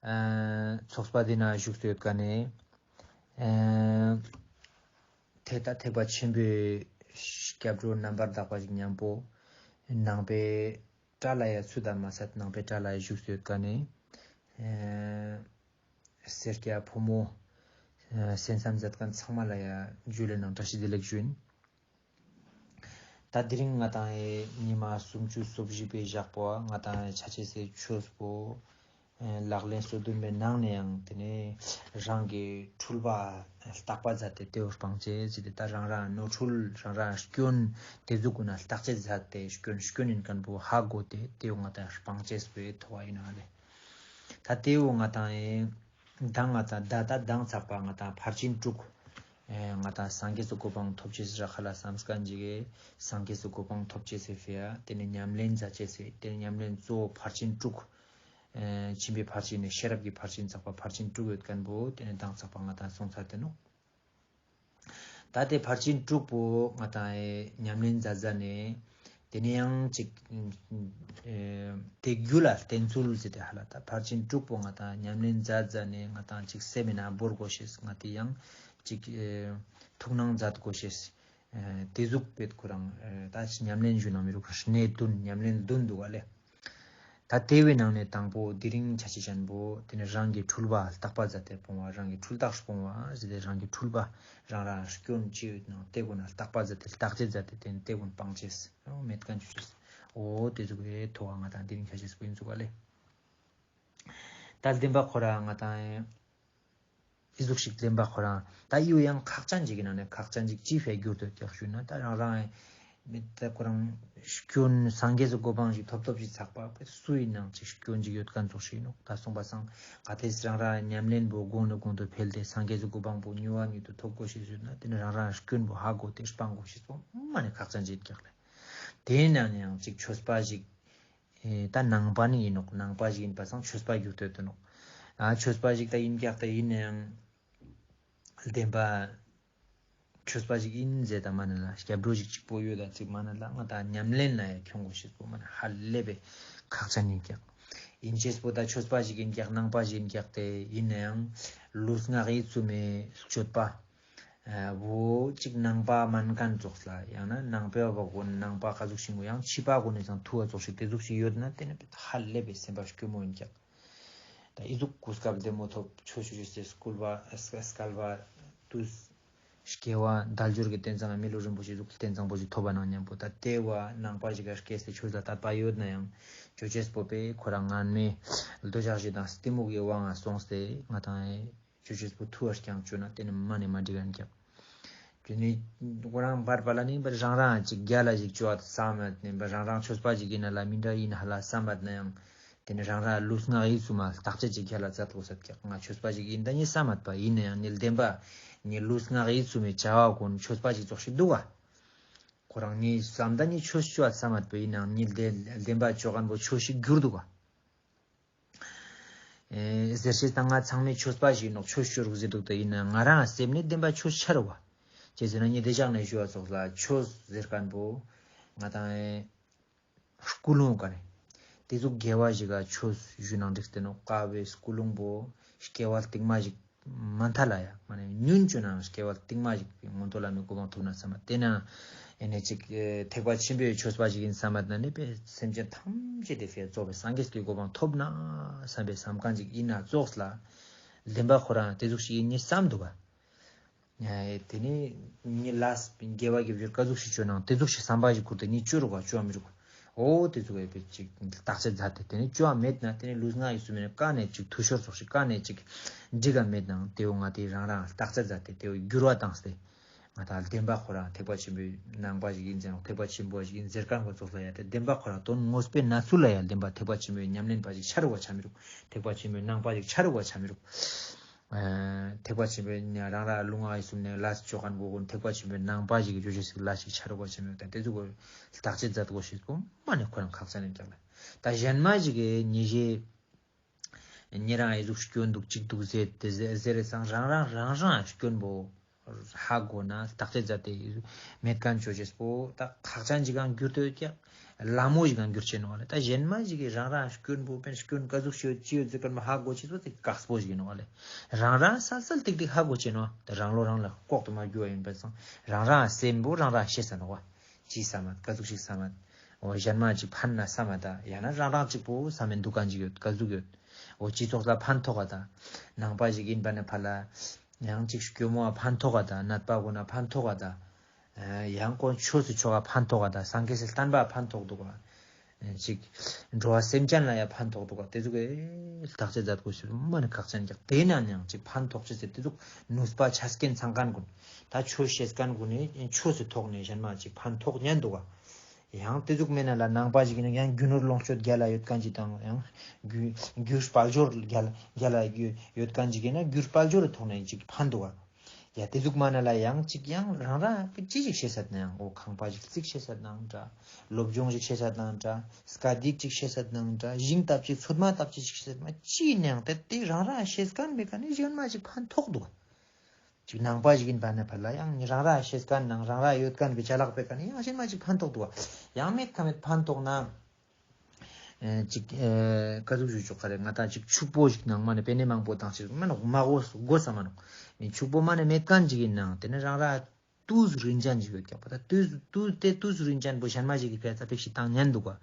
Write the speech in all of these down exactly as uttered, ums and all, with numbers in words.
ཚོགས་པ་འདི་ན་བཞུགས་སུ་ཡོད་མཁན་ནི། ཨ་ཐེག་ད་ཐེག་པ་ཆེན་པོའི་སྐྱབས་འགྲོ་རྣམ་པར་དག་པ་ཞིག་མཉམ་པོ། ནང་པའི་གྲྭ་ལ་ཡ་ཚུད་དང་མ་ཚད་ནང་པའི་གྲྭ་ལ་ཡ་བཞུགས་སུ་ཡོད་མཁན་ནི། ཨ་སེར་སྐྱ་ཕོ་མོ། ཨ་གསན་བསམ་མཛད་མཁན་ཚང་མ་ལ་ཡ་ཇུ་ལེ་ནང་བཀྲ་ཤིས་བདེ་ལེགས་ཞུ་ཡིན། ད་དེ་རིང་ང་དང་ཨེ་ཉི་མ་སུམ་ཅུ་སོ་བཞི་པའི་ཞག་པོ་ང་དང་ཨེ་ཆ་ཆེ་སའི་ཆོས་པོ། ཨེ་ལག་ལེན་སོ་བདུན་པའི་ནང་ནས་ཡང་དེ་ནས་རང་གི་འཁྲུལ་པ་བརྟག་པ་མཛད་དེ་དེ་བོ་སྤང་བྱེད་ཟེར་ཏེ། ད་རང་རང་ནོར་འཁྲུལ་རང་རང་སྐྱོན་དེ་ཚོ་ཀུན་ལ་བརྟག་དཔྱད་མཛད་དེ་སྐྱོན་སྐྱོན་ཡིན་མཁན་པོ་ཧ་གོ་སྟེ་དེ་བོ་ང་དང་སྤང་བྱེད་པའི་ཐོག་ཡིན་ན་ལེ། ད་དེ་བོ་ང་དང་ཨེ་ད་ང་དང་ད་ད་མདང་ཚགས་པ་ང་དང་ཕར་ཕྱིན་དྲུག་ཨེ་ང་དང་སངས་རྒྱས་སུ་གོ་འཕང་ཐོབ་ཅེས་ར་ཁ་ལ་བསམ་སྐན་ཅིག་གི་སངས་རྒྱས་སུ་གོ་འཕང་ཐོབ་ཅེས་སི་ཕི་ཡ་དེ་ནས་ཉམས་ལེན་མཛད་ཅེས་སི་དེ་ནས་ཉམས་ལེན་གཙོ་བོ་ཕར་ཕྱིན་དྲུག་ཨེ་ཕྱིན་པའི་ཕར་ཕྱིན་ནས་ཤེས་རབ་ཀྱི་ཕར་ཕྱིན་ཚགས་པ་ཕར་ཕྱིན་དྲུག་ཡོད་མཁན་པོ་དེ་ནས་མདང་ཚགས་པ་ང་དང་སོང་ཚར་ཏེ་ནོ། ད་དེ་ཕར་ཕྱིན་དྲུག་པོ་ང་དང་ཨེ་ཉམས་ལེན་མཛད་མཛད་ནས། དེ་ནས་ཡང་ཅིག་ཨེ་དེ་རྒྱུ་ལ་བརྟེན་ཚུལ་ཟེར་ཏེ་ཧ་ལ། ད་ཕར་ཕྱིན་དྲུག་པོ་ང་དང་ཉམས་ལེན་མཛད་མཛད་ནས་ང་དང་ཅིག་སེམས་མི་ན་བོར་དགོས་ཤེས། ང་དེ་ཡང་ཅིག་ཨེ་ཐུགས་སྣང་མཛད་དགོས་ཤེས། ཨེ་དེ་ཟུག་པེད་ཁོ་རང་ཨེ་ད་ཉམས་ལེན་ཞུ་ན་མི་རུག་གནས་བདུན་ཉམས་ལེན་བདུན་འདུག་ག་ལེ། ད་དེ་བའི་ནང་ནས་དང་པོ་དེ་རིང་ཆ་ཤས་ཅན་པོ་དེ་ནི་རང་གི་འཁྲུལ་པ་བརྟག་པ་མཛད་དེ་སྤོང་བ། རང་གི་འཁྲུལ་བརྟག་སྤོང་བ་ཟེར་ཏེ་རང་གི་འཁྲུལ་པ་རང་རང་སྐྱོན་ཅི་ཡོད་ནང་དེ་ཀུན་ལ་བརྟག་པ་མཛད་དེ་བརྟག་དཔྱད་མཛད་དེ་དེ་ནི་དེ་ཀུན་སྤང་བྱེད་ཟེར་མེད་མཁན་ཆོས་ཅིག་འོ་དེ་ཟུག་གི་ཐོག་ང་དང་དེ་རིང་ཆ་ཤས་པོ་ཡིན་ཟུག་ག་ལེ། ད་བདེན་པ་ཁོ་རང་ང་དང་ཨི་ཟུག་ཞིག་བདེན་པ་ཁོ་རང་ད་ཡུ་ཡང་ཁག་ཅན་ཅིག་གི་ནང་ནས་ཁག་ཅན་ཅིག་ཅི་ཕའི་འགྱུར་དུ་ཀྱག་ཞུས་ན། ད་རང་རང་མི་ད་ཁོ་རང་སྐྱོན་སངས་རྒྱས་སུ་གོ་འཕང་ཞིག་ཐོབ་ཐོབ་ཅིག་ཚགས་པ་སུ་ཡིན་ནང་ཅིག་སྐྱོན་ཅིག་ཡོད་མཁན་ཙོགས་ཤིག་ཡིན་ནོ། ད་སོང་པ་སང་ག་དེས་རང་རང་ཉམས་ལེན་པོ་གོང་ནས་གོང་དུ་འཕེལ་ཏེ་སངས་རྒྱས་སུ་གོ་འཕང་པོ་མྱུར་བ་མྱུར་དུ་ཐོབ་དགོས་ཤེས་ཟེར་ན་དེ་ནི་རང་རང་སྐྱོན་པོ་ཧ་གོ་སྟེ་སྤང་དགོས་ཤེས་པོ་མ་ནི་ཁག་ཅན་ཅིག་ཀྱག་ལེ། དེའི་ནང་ནས་ཡང་ཅིག་ཆོས་པ་ཞིག་ཨེ་ད་ནང་པ་ནི་ཡིན་ནོག་ནང་པ་ཞིག་ཡིན་པ་སང་ཆོས་པ་རྒྱུགས་སྟོད་དུ་ནོག་ཨ་ཆོས་པ་ཞིག་ད་ཡིན་ཀྱག་ད་ཡིན་ན་ཡང་བདེན་པ་ཆོས་པ་ཞིག་ཡིན་ཟེར་ད་མ་ནི་ལ་སྐྱབས་འགྲོ་ཞིག་གཅིག་པོ་ཡོད་ད་ཅིག་མ་ནི་ལ་ང་ད་ཉམས་ལེན་ལ་ཡང་ཁྱོང་དགོས་ཤེས་པོ་མ་ནི་ཧ་ལས་པའི་ཁག་ཅན་ཡིན་ཀྱག་ཡིན་ཅེས་པོ་ད་ཆོས་པ་ཞིག་ཡིན་ཀྱག་ནང་པ་ཞིག་ཡིན་ཀྱག་དེ་ཡིན་ན་ཡང་ལུས་ངག་ཡིད་གསུམ་མའི་སྤྱོད་པ། ཨ་བོ་གཅིག་ནང་པ་མན་མཁན་ཙོགས་ལ་ཡང་ན་ནང་པའི་བ་གོ་ནང་པ་ག་ཟུག་ཤིང་གོ་ཡང་ཕྱི་པ་གོ་ནས་ཀྱང་ཐུ་བ་ཙོགས་ཤིག་དེ་ཟུག་ཤིག་ཡོད་ན་དེ་ནི་ཧ་ལས་པའི་སེམས་པ་སྐྱོ་མོ་ཡིན་ཀྱག་ད་ཨི་ཟུག་གོ་སྐབས་བདེ་མོ་ཐོབ་ཆོས་ཞུ་ཞུ་སེ་སྐུལ་བ་སྐལ་བ་དུས་སྐྱེ་བ་དལ་འབྱོར་གྱི་རྟེན་བཟང་མི་ལུས་རིན་པོ་ཆེ་ཟུག་རྟེན་བཟང་པོ་ཞིག་ཐོབ་པ་ནང་མཉམ་པོ་ད་དེ་བ་ནང་པ་ཞིག་ག་སྐྱེས་ཏེ་ཆོས་ལ་དད་པ་ཡོད་ན་ཡང་ཅོ་ཅེས་པོ་པས་ཁོ་རང་ངན་མེད་འདོད་ཆགས་ཞེ་སྡང་གཏི་མུག་གི་དབང་ང་སོང་སྟེ་ང་དང་ཅོ་ཅེས་པོ་ཐུ་བར་ཀྱང་བཅོས་ན་དེ་ནི་མ་ནི་མ་འགྲིག་ག་ཀྱང་། དེ་ནི་ཁོ་རང་བར་པ་ལ་ནི་རང་རང་ཅིག་རྒྱ་ལ་ཞིག་བཅོ་བ་བསམ་མེད་ནི་རང་རང་ཆོས་པ་ཞིག་ཡིན་ན་ལ་མི་འདྲ་ཡིན་ཧ་ལ་བསམ་མེད་ན་ཡང་དེ་ནི་རང་རང་ལུས་ངག་ཡིད་གསུམ་མ་བརྟག་དཔྱད་ཅིག་རྒྱ་ལ་མཛད་དགོས་ཟེར་ཀྱང་ང་ཆོས་པ་ཞིག་ཡིན་ད་ནི་བསམ་མེད་པ་ཡིན་ན་ཡང་ནི་བདེན་པ་ནི་ལུས་ངག་ཡིད་གསུམ་མའི་བྱ་བ་ཀུན་ཆོས་པ་ཞིག་ཙོགས་ཤིག་འདུག་ག་ཁོ་རང་ནི་བསམ་ད་ནི་ཆོས་བཅོ་བ་བསམ་མེད་པ་ཡིན་ན་ནི་བདེན་པ་བཅོ་མཁན་པོ་ཆོས་ཤིག་གྱུར་འདུག་ག་ཨེ་ཟེར་ཤེས་དང་ང་ཚང་མས་ཆོས་པ་ཞིག་ནོག་ཆོས་ཤོར་ཟེར་འདུག་ད་ཡིན་ན་ང་རང་སེམས་ནས་བདེན་པ་ཆོས་ཆ་རུ་བ། ཅེས་ཟེར་ན་ཉི་དེ་ཅག་ནས་ཞུ་བ་ཙོགས་ལ་ཆོས་ཟེར་མཁན་པོ་ང་དང་ཨེ་སྐུལ་སློང་ག་རེ། དེ་ཚོ་དགེ་བ་ཞིག་ག་ཆོས་ཞུ་ནང་འགྲིག་སྟེ་ནོག་དཀའ་བའི་སྐུལ་སློང་པོ་སྐྱེ་བ་རྟིང་མ་ཞིག་མ་མཐའ་ལ་ཡ་མ་ནས་ཉུན་ཅོ་ནང་སྐྱེ་བ་རྟིང་མ་ཞིག་མངོན་མཐོ་ལ་མི་གོ་འཕང་ཐོབ་ན་བསམ་པ་དེ་ན་ཨེ་ནས་ཅིག་ཨེ་ཐེག་པ་ཆེན་པོའི་ཆོས་པ་ཞིག་ཡིན་བསམ་པ་ན་ནི་པའི་སེམས་ཅན་ཐམས་ཅད་དེ་ཕེ་རྩོག་པའི་སངས་རྒྱས་ཀྱི་གོ་འཕང་ཐོབ་ན་བསམ་པའི་བསམ་མཁན་ཅིག་ཡིན་ན་ཙོགས་ལ་བདེན་པ་ཁོ་རང་དེ་ཟུག་ཞིག་ཡིན་ནི་བསམ་འདུག་ག་ཨེ་དེ་ནི་ཉི་ལ་དགེ་བ་གི་བར་ཀ་ཟུག་ཞིག་བཅོས་ནང་དེ་ཟུག་ཞིག་བསམ་པ་ཞིག་ཁུར་ཏེ་ཉི་བཅོ་རུ་ག་བཅོ་མི་རུག་ཨོ་དེ་ཚོ་བས་པའི་ཅིག་བརྟག་དཔྱད་མཛད་དེ་དེ་ནས་བཅོ་བ་མེད་ན་དེ་ནས་ལུས་ངག་ཡིད་གསུམ་མེད་ན་ཀ་ནས་ཅིག་འཐུས་ཤོར་ཚོགས་ཤིག་ཀ་ནས་ཅིག་འགྲིག་ག་མེད་ནང་དེ་འོ་ང་དེ་རང་རང་བརྟག་དཔྱད་མཛད་དེ་དེ་འོ་འགྱུར་བ་བཏང་སྟེ་ང་དང་བདེན་པ་ཁོ་རང་ཐེག་པ་ཆེན་པོའི་ནང་པ་ཞིག་ཡིན་ཟེར་ནོ། ཐེག་པ་ཆེན་པོ་ཞིག་ཡིན་ཟེར་མཁན་ཁོ་ཚོ་ལ་ཡ་དེ་བདེན་པ་ཁོ་རང་དོན་དངོས་པོའི་གནས་ཚུལ་ལ་ཡ་བདེན་པ་ཐེག་པ་ཆེན་པོའི་ཉམས་ལེན་པ་ཞིག་ཆ་རུ་བ་ཆ་མི་རུག་ཐེག་པ་ཆེན་པོའི་ནང་པ་ཞིག་ཆ་རུ་བ་ཆ་མི་རུག་ཐེག་པ་ཆེན་པོའི་ཉ་རང་ར་ལུས་ངག་ཡིད་གསུམ་ནས་ལས་ཆོག་མཁན་གོ་གོ་ཐེག་པ་ཆེན་པོའི་ནང་པ་ཞིག་གི་བརྗོད་བྱ་ཞིག་ལ་ཞིག་ཆ་རུ་བ་ཆ་མི་རུག་ད་དེ་ཚོ་གོ་བརྟག་དཔྱད་མཛད་དགོས་ཤེས་པོ་མ་ནས་ཁོ་རང་ཁག་ཅན་ཡིན་ཀྱང་ལ། ད་གཞན་མ་ཞིག་གི་ཉི་ཞེ་ཉེ་རང་ཨེ་ཟུག་སྐྱོན་འདུག་ཅིག་འདུག་ཟེར་དེ་ཟེར་ཟེར་རེ་སང་རང་རང་རང་རང་སྐྱོན་པོ་ ཧ་གོ་ན་བརྟག་དཔྱད་མཛད་དེ་མེད་མཁན་ཆོས་ཅེས་པོ་ད་ཁག་ཅན་ཅིག་གང་འགྱུར་དུ་ཡོད་ཀྱང་ལ་མོ་ཞིག་གང་འགྱུར་ཆེ་ནོ་ལེ། ད་གཞན་མ་ཞིག་གིས་རང་རང་སྐྱོན་པོ་པན་སྐྱོན་ག་ཟུག་ཤོད་ཅི་ཡོད་ཟེར་མཁན་མ་ཧ་གོ་ཅེས་པོ་དེ་དཀགས་པོ་ཞིག་ཡིན་ནོ་ལེ། རང་རང་སལ་སལ་ཏིག་ཏིག་ཧ་གོ་ཆེ་ནོ་ད་རང་ལོ་རང་ལ་ལྐོག་ཏུ་མ་རྒྱུ་བ་ཡིན་པ་སང་རང་རང་སེམས་པོ་རང་རང་ཤེས་ས་ནོ་བ། ཅི་ས་མ་ག་ཟུག་ཞིག་ས་མ། འོ་གཞན་མ་ཅིག་ཕན་ན་ས་མ་ད་ཡང་ན་རང་རང་གཅིག་པོ་ས་མེད་འདུག་ག་ཅིག་ཡོད་ག་ཟུག་ཡོད། འོ་སྤྱི་ཚོགས་ལ་ཕན་ཐོགས་ག་ད། ནང་པ་ཞིག་ཡིན་པ་ནི་ཕ་ལ། ཡང་ཅིག་སྐྱོ་མོ་བ་ཕན་ཐོགས་ག་ད་ནད་པ་གོ་ན་ཕན་ཐོགས་ག་ད། ཡང་ཀོ་ཆོས་སུ་ཆོག་ག་ཕན་ཐོགས་ག་ད་སངས་རྒྱས་སི་བསྟན་པ་ཕན་ཐོགས་འདུག་ག་ཅིག་འགྲོ་བ་སེམས་ཅན་ལ་ཡང་ཕན་ཐོགས་འདུག་ག་དེ་ཚོ་གི་བརྟག་དཔྱད་མཛད་དགོས་ཞེས་མ་ནི་ཁག་ཅན་ཀྱང་དེ་ན་ཡང་ཅིག་ཕན་ཐོགས་ཅི་ཟེར་དེ་ཚོ་ནུས་པ་ཆ་རྐྱེན་ཚང་མཁན་ཀུན་ད་ཆོས་ཤེས་མཁན་ཀུན་ནི་ཆོས་སུ་ཐོག་ནས་གཞན་མ་ཅིག་ཕན་ཐོགས་ཉན་འདུག་ག་ཡང་དེ་ཟུག་མེད་ན་ལ་ནང་པ་ཞིག་ཡིན་ན་ཡང་རྒྱུ་ནོར་ལོངས་སྤྱོད་རྒྱལ་ལ་ཡོད་མཁན་ཅིག་དང་ཡང་རྒྱུ་རྒྱུ་དཔལ་འབྱོར་རྒྱལ་རྒྱལ་ལ་ཡོད་མཁན་ཅིག་ཡིན་ན་རྒྱུ་དཔལ་འབྱོར་ཐོག་ནས་ཅིག་ཕན་འདུག་ག་ཡ་དེ་ཟུག་མ་ན་ལ་ཡང་ཅིག་ཡང་རང་རང་ཅི་ཞིག་བཤད་ས་ན་ཡང་འོ་ཁང་པ་ཞིག་རྩིག་བཤད་ས་ན་འདྲ། སློབ་སྦྱོང་ཞིག་བཤད་ས་ན་འདྲ། སྐད་ཡིག་ཅིག་བཤད་ས་ན་འདྲ། ཞིང་བཏབ་ཅིག་ཚོད་མ་བཏབ་ཅིག་བཤད་ས་ན་ཅི་ཡིན་ན་ཡང་དེ་དེ་རང་རང་བཤད་མཁན་མེད་མཁན་ནི་གཞན་མ་ཅིག་ཕན་ཐོགས་འདུག་ག་ཅིག་ནང་པ་ཞིག་ཡིན་པ་ནི་ཕར་ལ་ཡང་རང་ར་ཤེས་མཁན་ནང་རང་ར་ཡོད་མཁན་གྱི་ཅ་ལག་པའི་ཀ་ནི་ཡང་གཞན་མ་ཅིག་ཕན་ཐོགས་འདུག་བ། ཡང་མེད་ཁ་མེད་ཕན་ཐོགས་ན། ཨེ་ཅིག་ཨེ་ག་ཟུག་ཞུ་ཆོག་ག་རེ་ང་དང་ཅིག་ཕྱུག་པོ་ཞིག་ནང་མ་ནི་པེ་ནེ་མང་པོ་དང་ཅིག་མ་ནོག་མ་གོ་གོ་ས་མ་ནོག་མི་ཕྱུག་པོ་མ་ནི་མེད་མཁན་ཅིག་ཡིན་ནང་དེ་ནི་རང་ར་ཏུས་རིན་ཅན་ཞིག་ཡོད་ཀྱག་པ་ད་ཏུས་ཏུས་དེ་ཏུས་རིན་ཅན་པོ་གཞན་མ་ཞིག་གི་ཕེ་ཚ་ཕེ་ཞིག་བཏང་ཉན་འདུག་ག་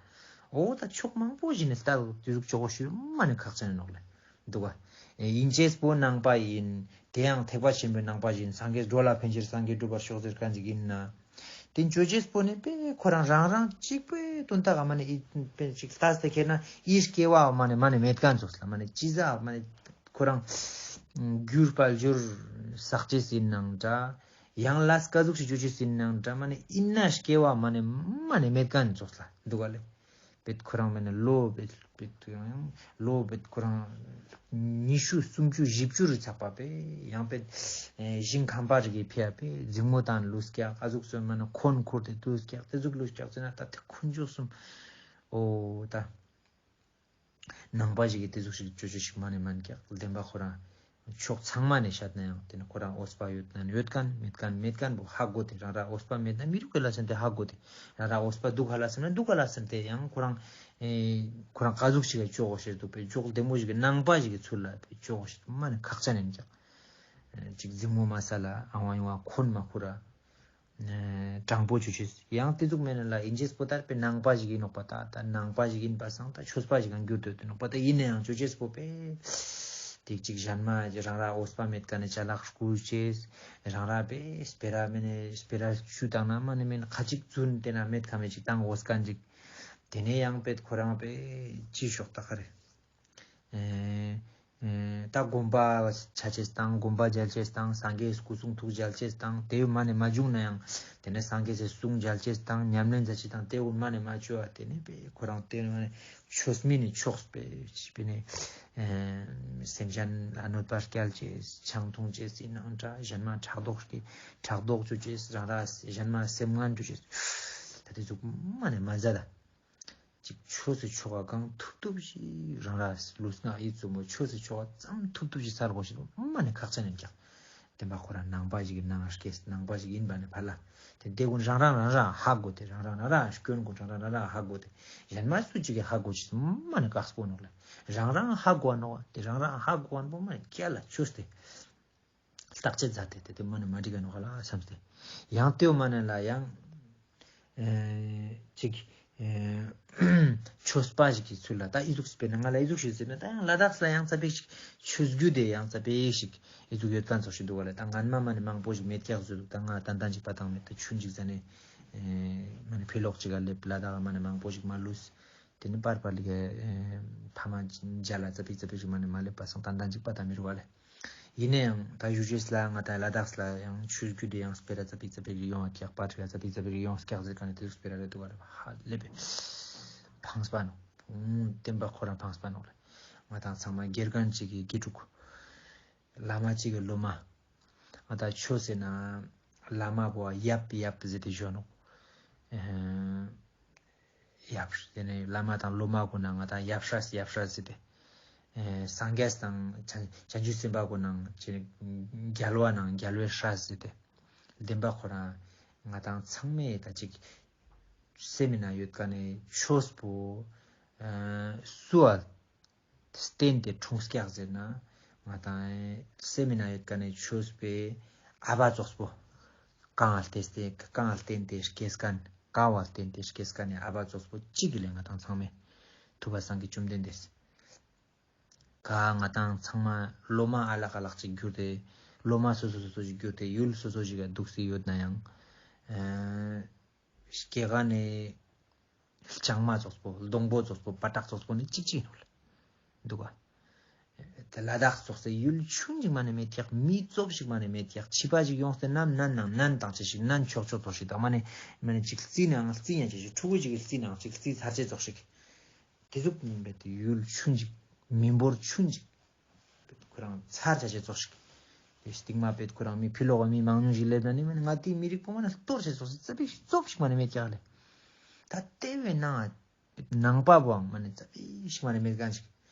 འོ་ད་ཕྱོགས་མང་པོ་ཞིག་ནས་ལྟ་དུས་ཟུག་ཆོག་གོ་ཞུ་མ་ནི་ཁག་ཅན་ནོག་ལེ། འདུག་ག་ཡིན་ཅེས་པོ་ནང་པ་ཡིན། དེ་ཡང་ཐེག་པ་ཆེན་པོའི་ནང་པ་ཡིན། སངས་རྒྱས་འགྲོ་ལ་ཕན་ཕྱིར་སངས་རྒྱས་འགྲུབ་པར་ཤོག་ཟེར་མཁན་ཅིག་ཡིན་ན། དེ་འཇོ་ཅེས་པོ་ནི་པེ་ཁོ་རང་རང་རང་གཅིག་པོའི་དོན་དག་ག་མ་ནི་ཨི་པེ་ཅིག་ལྟས་ཏེ་ཁྱེར་ན་ཨི་སྐྱེ་བ་མ་ནི་མ་ནི་མེད་མཁན་ཚོགས་ལ་མ་ནི་ཅི་ཟ་མ་ནི་ཁོ་རང་རྒྱུ་དཔལ་འབྱོར་བསགས་ཅེས་ཡིན་ནང་འདྲ། ཡང་ལས་ཀ་ཟུག་ཞིག་འཇོ་ཅེས་ཡིན་ནང་འདྲ་མ་ནི་ཨི་ན་སྐྱེ་བ་མ་ནི་མ་ནི་མེད་མཁན་ཚོགས་ལ་འདུག་ག་ལེ། བེད་ཁོ་རང་མེད་ན་ལོ་བེད་བེད་ཡང་ཡང་ལོ་བེད་ཁོ་རང་ཉི་ཤུ་སུམ་ཅུ་བཞི་བཅུ་རུ་ཆགས་པ་བེད་ཡང་བེད་ཞིང་ཁམས་པ་རིག་གི་ཕེ་ཡ་བེད་འཛིང་མོ་དང་ལུས་ཀྱག་ཨ་ཟུག་སོན་མ་ན་ཁོན་ཁུར་ཏེ་ལུས་ཀྱག་དེ་ཟུག་ལུས་ཀྱག་ཟེར་ན་ད་དེ་ཁོན་ཆོག་སུམ་ཨོ་ད་ནང་པ་ཞིག་གི་དེ་ཟུག་ཞིག་ཅོ་ཅོ་ཞིག་མ་ནས་མན་ཀྱག་བདེན་པ་ཁོ་རང་ཕྱོགས་ཚང་མ་ནས་བཤད་ན་ཡང་དེ་ནི་ཁོ་རང་འོས་པ་ཡོད་ན་ཡོད་མཁན་མེད་མཁན་མེད་མཁན་པོ་ཧ་གོ་དེ་རང་ར་འོས་པ་མེད་ན་མི་རུག་གི་ལ་སེམས་དེ་ཧ་གོ་དེ་རང་ར་འོས་པ་འདུག་ག་ལ་སེམས་ན་འདུག་ག་ལ་སེམས་དེ་ཡང་ཁོ་རང་ཨེ་ཁོ་རང་ག་ཟུག་ཞིག་ག་ཅོག་གོ་ཤེས་འདུག་པས་ཅོག་བདེ་མོ་ཞིག་གི་ནང་པ་ཞིག་གི་ཚུལ་ལ་པས་ཅོག་གོ་ཤེས་མ་ནི་ཁག་ཅན་ཡིན་ཀྱག་ཅིག་འཛིང་མོ་མ་ས་ལ་ཨང་བ་ཡོང་བ་ཁོན་མ་ཁུ་ར། ཨེ་དྲང་པོ་ཆུ་ཆུ་ཡང་དེ་ཟུག་མེད་ན་ལ་ཨིན་ཇེས་པོ་ལྟར་པའི་ནང་པ་ཞིག་ཡིན་ནོག་པ་ད་ད་ནང་པ་ཞིག་ཡིན་པ་སང་ད་ཆོས་པ་ཞིག་གང་འགྱུར་དོད་དེ་ནོག་པ་ད་ཡིན་ན་ཡང་ཆོས་ཅེས་པོ་པས་དེ་གཅིག་གཞན་མ་རང་ར་འོས་པ་མེད་ཀ་ནས་ཅ་ལག་བསྐུར་ཅེས་རང་ར་པས་སྤེ་ར་མེད་ནས་སྤེ་ར་ཆུ་བཏང་ན་མ་ནི་མེད་ན་ཁ་ཅིག་རྫུན་དེ་ན་མེད་ཁ་མེད་ཅིག་བཏང་འོས་ཀ་ཅིག་དེ་ནས་ཡང་པས་ཁོ་རང་པས་ཅི་ཤོག་ད་ག་རེ། ཨེ་ཨེ་ད་དགོན་པ་ཆ་ཆེས་དང་དགོན་པ་མཇལ་ཆེས་དང་སངས་རྒྱས་སྐུ་གསུང་ཐུགས་མཇལ་ཆེས་དང་དེ་མ་ནས་མ་བྱུང་ན་ཡང་དེ་ནས་སངས་རྒྱས་སི་གསུང་མཇལ་ཆེས་དང་ཉམས་ལེན་མཛད་ཆེས་དང་དེ་མ་ནས་མ་བྱུང་བ་དེ་ནས་པས་ཁོ་རང་དེ་ནས་ཆོས་མིན་ནས་ཆོག་པས་པས་ནས་ཨེ་སེམས་ཅན་ལ་གནོད་པ་སྐྱལ་ཆེས་ཆང་འཐུང་ཆེས་ཡིན་ནང་འདྲ་གཞན་མ་ཕྲག་དོག་སྐྱེ་ཕྲག་དོག་བཅོ་ཆེས་རང་ར་གཞན་མ་སེམས་ངན་བཅོ་ཆེས་ད་དེ་ཚོ་མ་ནས་མ་མཛད་ད། ཅིག་ཆོས་སུ་ཆོག་ག་གང་ཐུབ་ཐུབ་ཞིག་རང་ར་ལུས་ངག་ཡིད་གསུམ་པོ་ཆོས་སུ་ཆོག་ག་ཙམ་ཐུབ་ཐུབ་ཞིག་སལ་དགོས་ཞིག་མ་ནས་ཁག་ཅན་ཡིན་ཀྱང་། བདེན་པ་ཁོ་རང་ནང་པ་ཞིག་གི་ནང་སྐྱེས་ནང་པ་ཞིག་ཡིན་པ་ནས་ཕར་ལ། དེ་དེ་ཀུན་རང་རང་རང་རང་ཧ་གོ་དེ་རང་རང་རང་རང་སྐྱོན་ཀུན་རང་རང་རང་རང་ཧ་གོ་དེ་གཞན་མ་སུ་ཅིག་གི་ཧ་གོ་ཞིག་མ་ནས་དཀགས་པོ་ནོག་ལ། རང་རང་ཧ་གོ་བ་ནོག་དེ་རང་རང་ཧ་གོ་བ་ནོག་མ་ནས་སྐྱལ་ལ་ཆོས་ཏེ། བརྟག་དཔྱད་མཛད་དེ་དེ་དེ་མ་ནི་མ་འགྲིག་ག་ནོ་ཧ་ལ་བསམ་སྟེ། ཡང་ལྟོས་མ་ནི་ལ་ཡང་ཨེ་ཅིག་ཨེ་ཆོས་པ་ཞིག་གི་ཚུལ་ལ་ད་ཨི་ཟུག་སྤེར་ན་ང་ལ་ཨི་ཟུག་ཞིག་ཟེར་ན་ད་ཡང་ལ་དྭགས་ལ་ཡང་རྩ་བེ་ཞིག་ཆོས་བརྒྱུད་དེ་ཡང་རྩ་བེ་ཞིག་ཨི་ཟུག་ཡོད་མཁན་ཚོགས་ཞིག་འདུག་ག་ལ་ད་ངན་མ་མ་ནི་མང་པོ་ཞིག་མེད་ཀྱག་ཟེར་འདུག་ད་ང་ཏན་ཏན་ཅིག་པ་དང་མེད་ད་ཆུན་ཅིག་ཟ་ནས་ཨེ་མ་ནི་ཕི་ལོག་ཅིག་ག་སླེབས་ལ་དྭགས་མ་ནི་མང་པོ་ཞིག་མ་ལུས། དེ་ནི་པར་པར་ལི་ག་ཕ་མ་མཇལ་ལ་ཙ་པིག་ཙ་པིག་ཞིག་མ་ནི་མ་སླེབས་པ་སང་ཏན་ཏན་ཅིག་པ་ད་མི་རུ་བ་ལེ། ཡིན་ནའང་ད་ཡུ་ཇེས་ལ་ང་ད་ལ་དྭགས་ལ་ཡང་ཆོས་བརྒྱུད་དེ་ཡང་སྤེ་ར་ཙ་པིག་ཙ་པིག་ཡོང་བ་ཀྱག་པར་ཡ་ཙ་པིག་ཙ་པིག་ཡོང་ཀྱག་ཟེར་ག་ནི་དེ་ཚོ་སྤེ་ར་རེད་འདུག་བ་ལེ། ཧ་ལེ་པེ་ཕངས་པ་ནོ། བསྟན་པ་ཁོ་རང་ཕངས་པ་ནོ་ལེ། ང་དང་ཚང་མ་དགེ་རྒན་གཅིག་གི་དགེ་ཕྲུག་བླ་མ་གཅིག་གི་སློབ་མ། ང་ད་ཆོས་ཟེར་ན་བླ་མ་བོ་ཡབ་ཡབ་ཟེར་ཏེ་ཞོན་ནོ། ཡབ་དེ་ནས་བླ་མ་དང་སློབ་མ་གོ་ན་ང་ད་ཡབ་སྲས་ཡབ་སྲས་ཟེར་ཏེ། སངས་རྒྱས་དང་བྱང་བྱང་ཆུབ་སེམས་དཔའ་གོ་ན་རྒྱལ་བ་ནང་རྒྱལ་བའི་སྲས་ཟེར་ཏེ། བདེན་པ་ཁོ་རང་ང་དང་ཚང་མས་ད་ཅིག་སེམས་ནང་ཡོད་མཁན་ནི་ཆོས་པོ་ཨ་སུ་ཨ་བརྟེན་ཏེ་འཁྲུངས་ཀྱག་ཟེར་ན། ང་དང་སེམས་ནང་ཡོད་མཁན་ནི་ཆོས་པའི་ཨ་བ་ཙོགས་པོ། གང་ལ་བརྟེན་ཏེ་གང་ལ་བརྟེན་ཏེ་སྐྱེས་མཁན། གང་བ་བརྟེན་ཏེ་སྐྱེས་མཁན་ནི་ཨ་བ་ཙོགས་པོ་གཅིག་གི་ལས་ང་དང་ཚང་མས་ཐུབ་པ་སངས་རྒྱས་བཅོམ་ལྡན་འདས། ག་ང་དང་ཚང་མ་སློབ་མ་ཨ་ལག་ཨ་ལག་ཅིག་གྱུར་ཏེ། སློབ་མ་སོ་སོ་སོ་སོ་ཞིག་གྱུར་ཏེ་ཡུལ་སོ་སོ་ཞིག་ག་འདུག་སེ་ཡོད་ན་ཡང་། ཨ་སྐྱེ་རྒ་ནི་ལྕང་མ་ཙོགས་པོ། སྡོང་པོ་ཙོགས་པོ། པ་ཏྲག་ཙོགས་པོ་ནི་གཅིག་གཅིག་ཡིན་ནོ་ལེ། འདུག་ག་དེ་ལ་དྭགས་ཙོགས་སེ་ཡུལ་ཆུང་ཅིག་མ་ནས་མེད་ཀྱག་མི་ཙོགས་ཤིག་མ་ནས་མེད་ཀྱག་ཕྱི་པ་ཞིག་ཡོངས་ཏེ་ནམ་ནན་ནང་ནན་དང་ཅི་ཞིག་ནན་ཆོག་ཆོག་ཙོགས་ཤིག་དང་མ་ནས་མ་ནས་ཅིག་རྩིས་ནང་རྩིས་ཉན་ཅི་ཞིག་ཕྲུ་གུ་ཅིག་གི་རྩིས་ནང་ཅིག་རྩིས་ཚར་ཅེས་ཙོགས་ཤིག་དེ་ཟུག་ཡིན་པས་དེ་ཡུལ་ཆུང་ཅིག་མི་འབོར་ཆུང་ཅིག་ཁོ་རང་ཚར་ཆ་ཆེ་ཙོགས་ཤིག་དེ་སྟིང་མ་པེད་ཁོ་རང་མི་ཕི་ལོག་མི་མང་ཉུང་ཞིག་སླེབས་ན་ནི་མ་ནི་ང་དེའི་མི་རིགས་པོ་མ་ནི་གཏོར་ཆེ་ཙོགས་ཤིག་རྩ་བའི་ཙོགས་ཤིག་མ་ནི་མེད་ཀྱག་ལེ། ད་ལྟེ་བའི་ནང་ནང་པ་བོའང་མ་ནི་རྩ་བའི་ཞིག་མ་ནི་མེད་མཁན་ཞིག་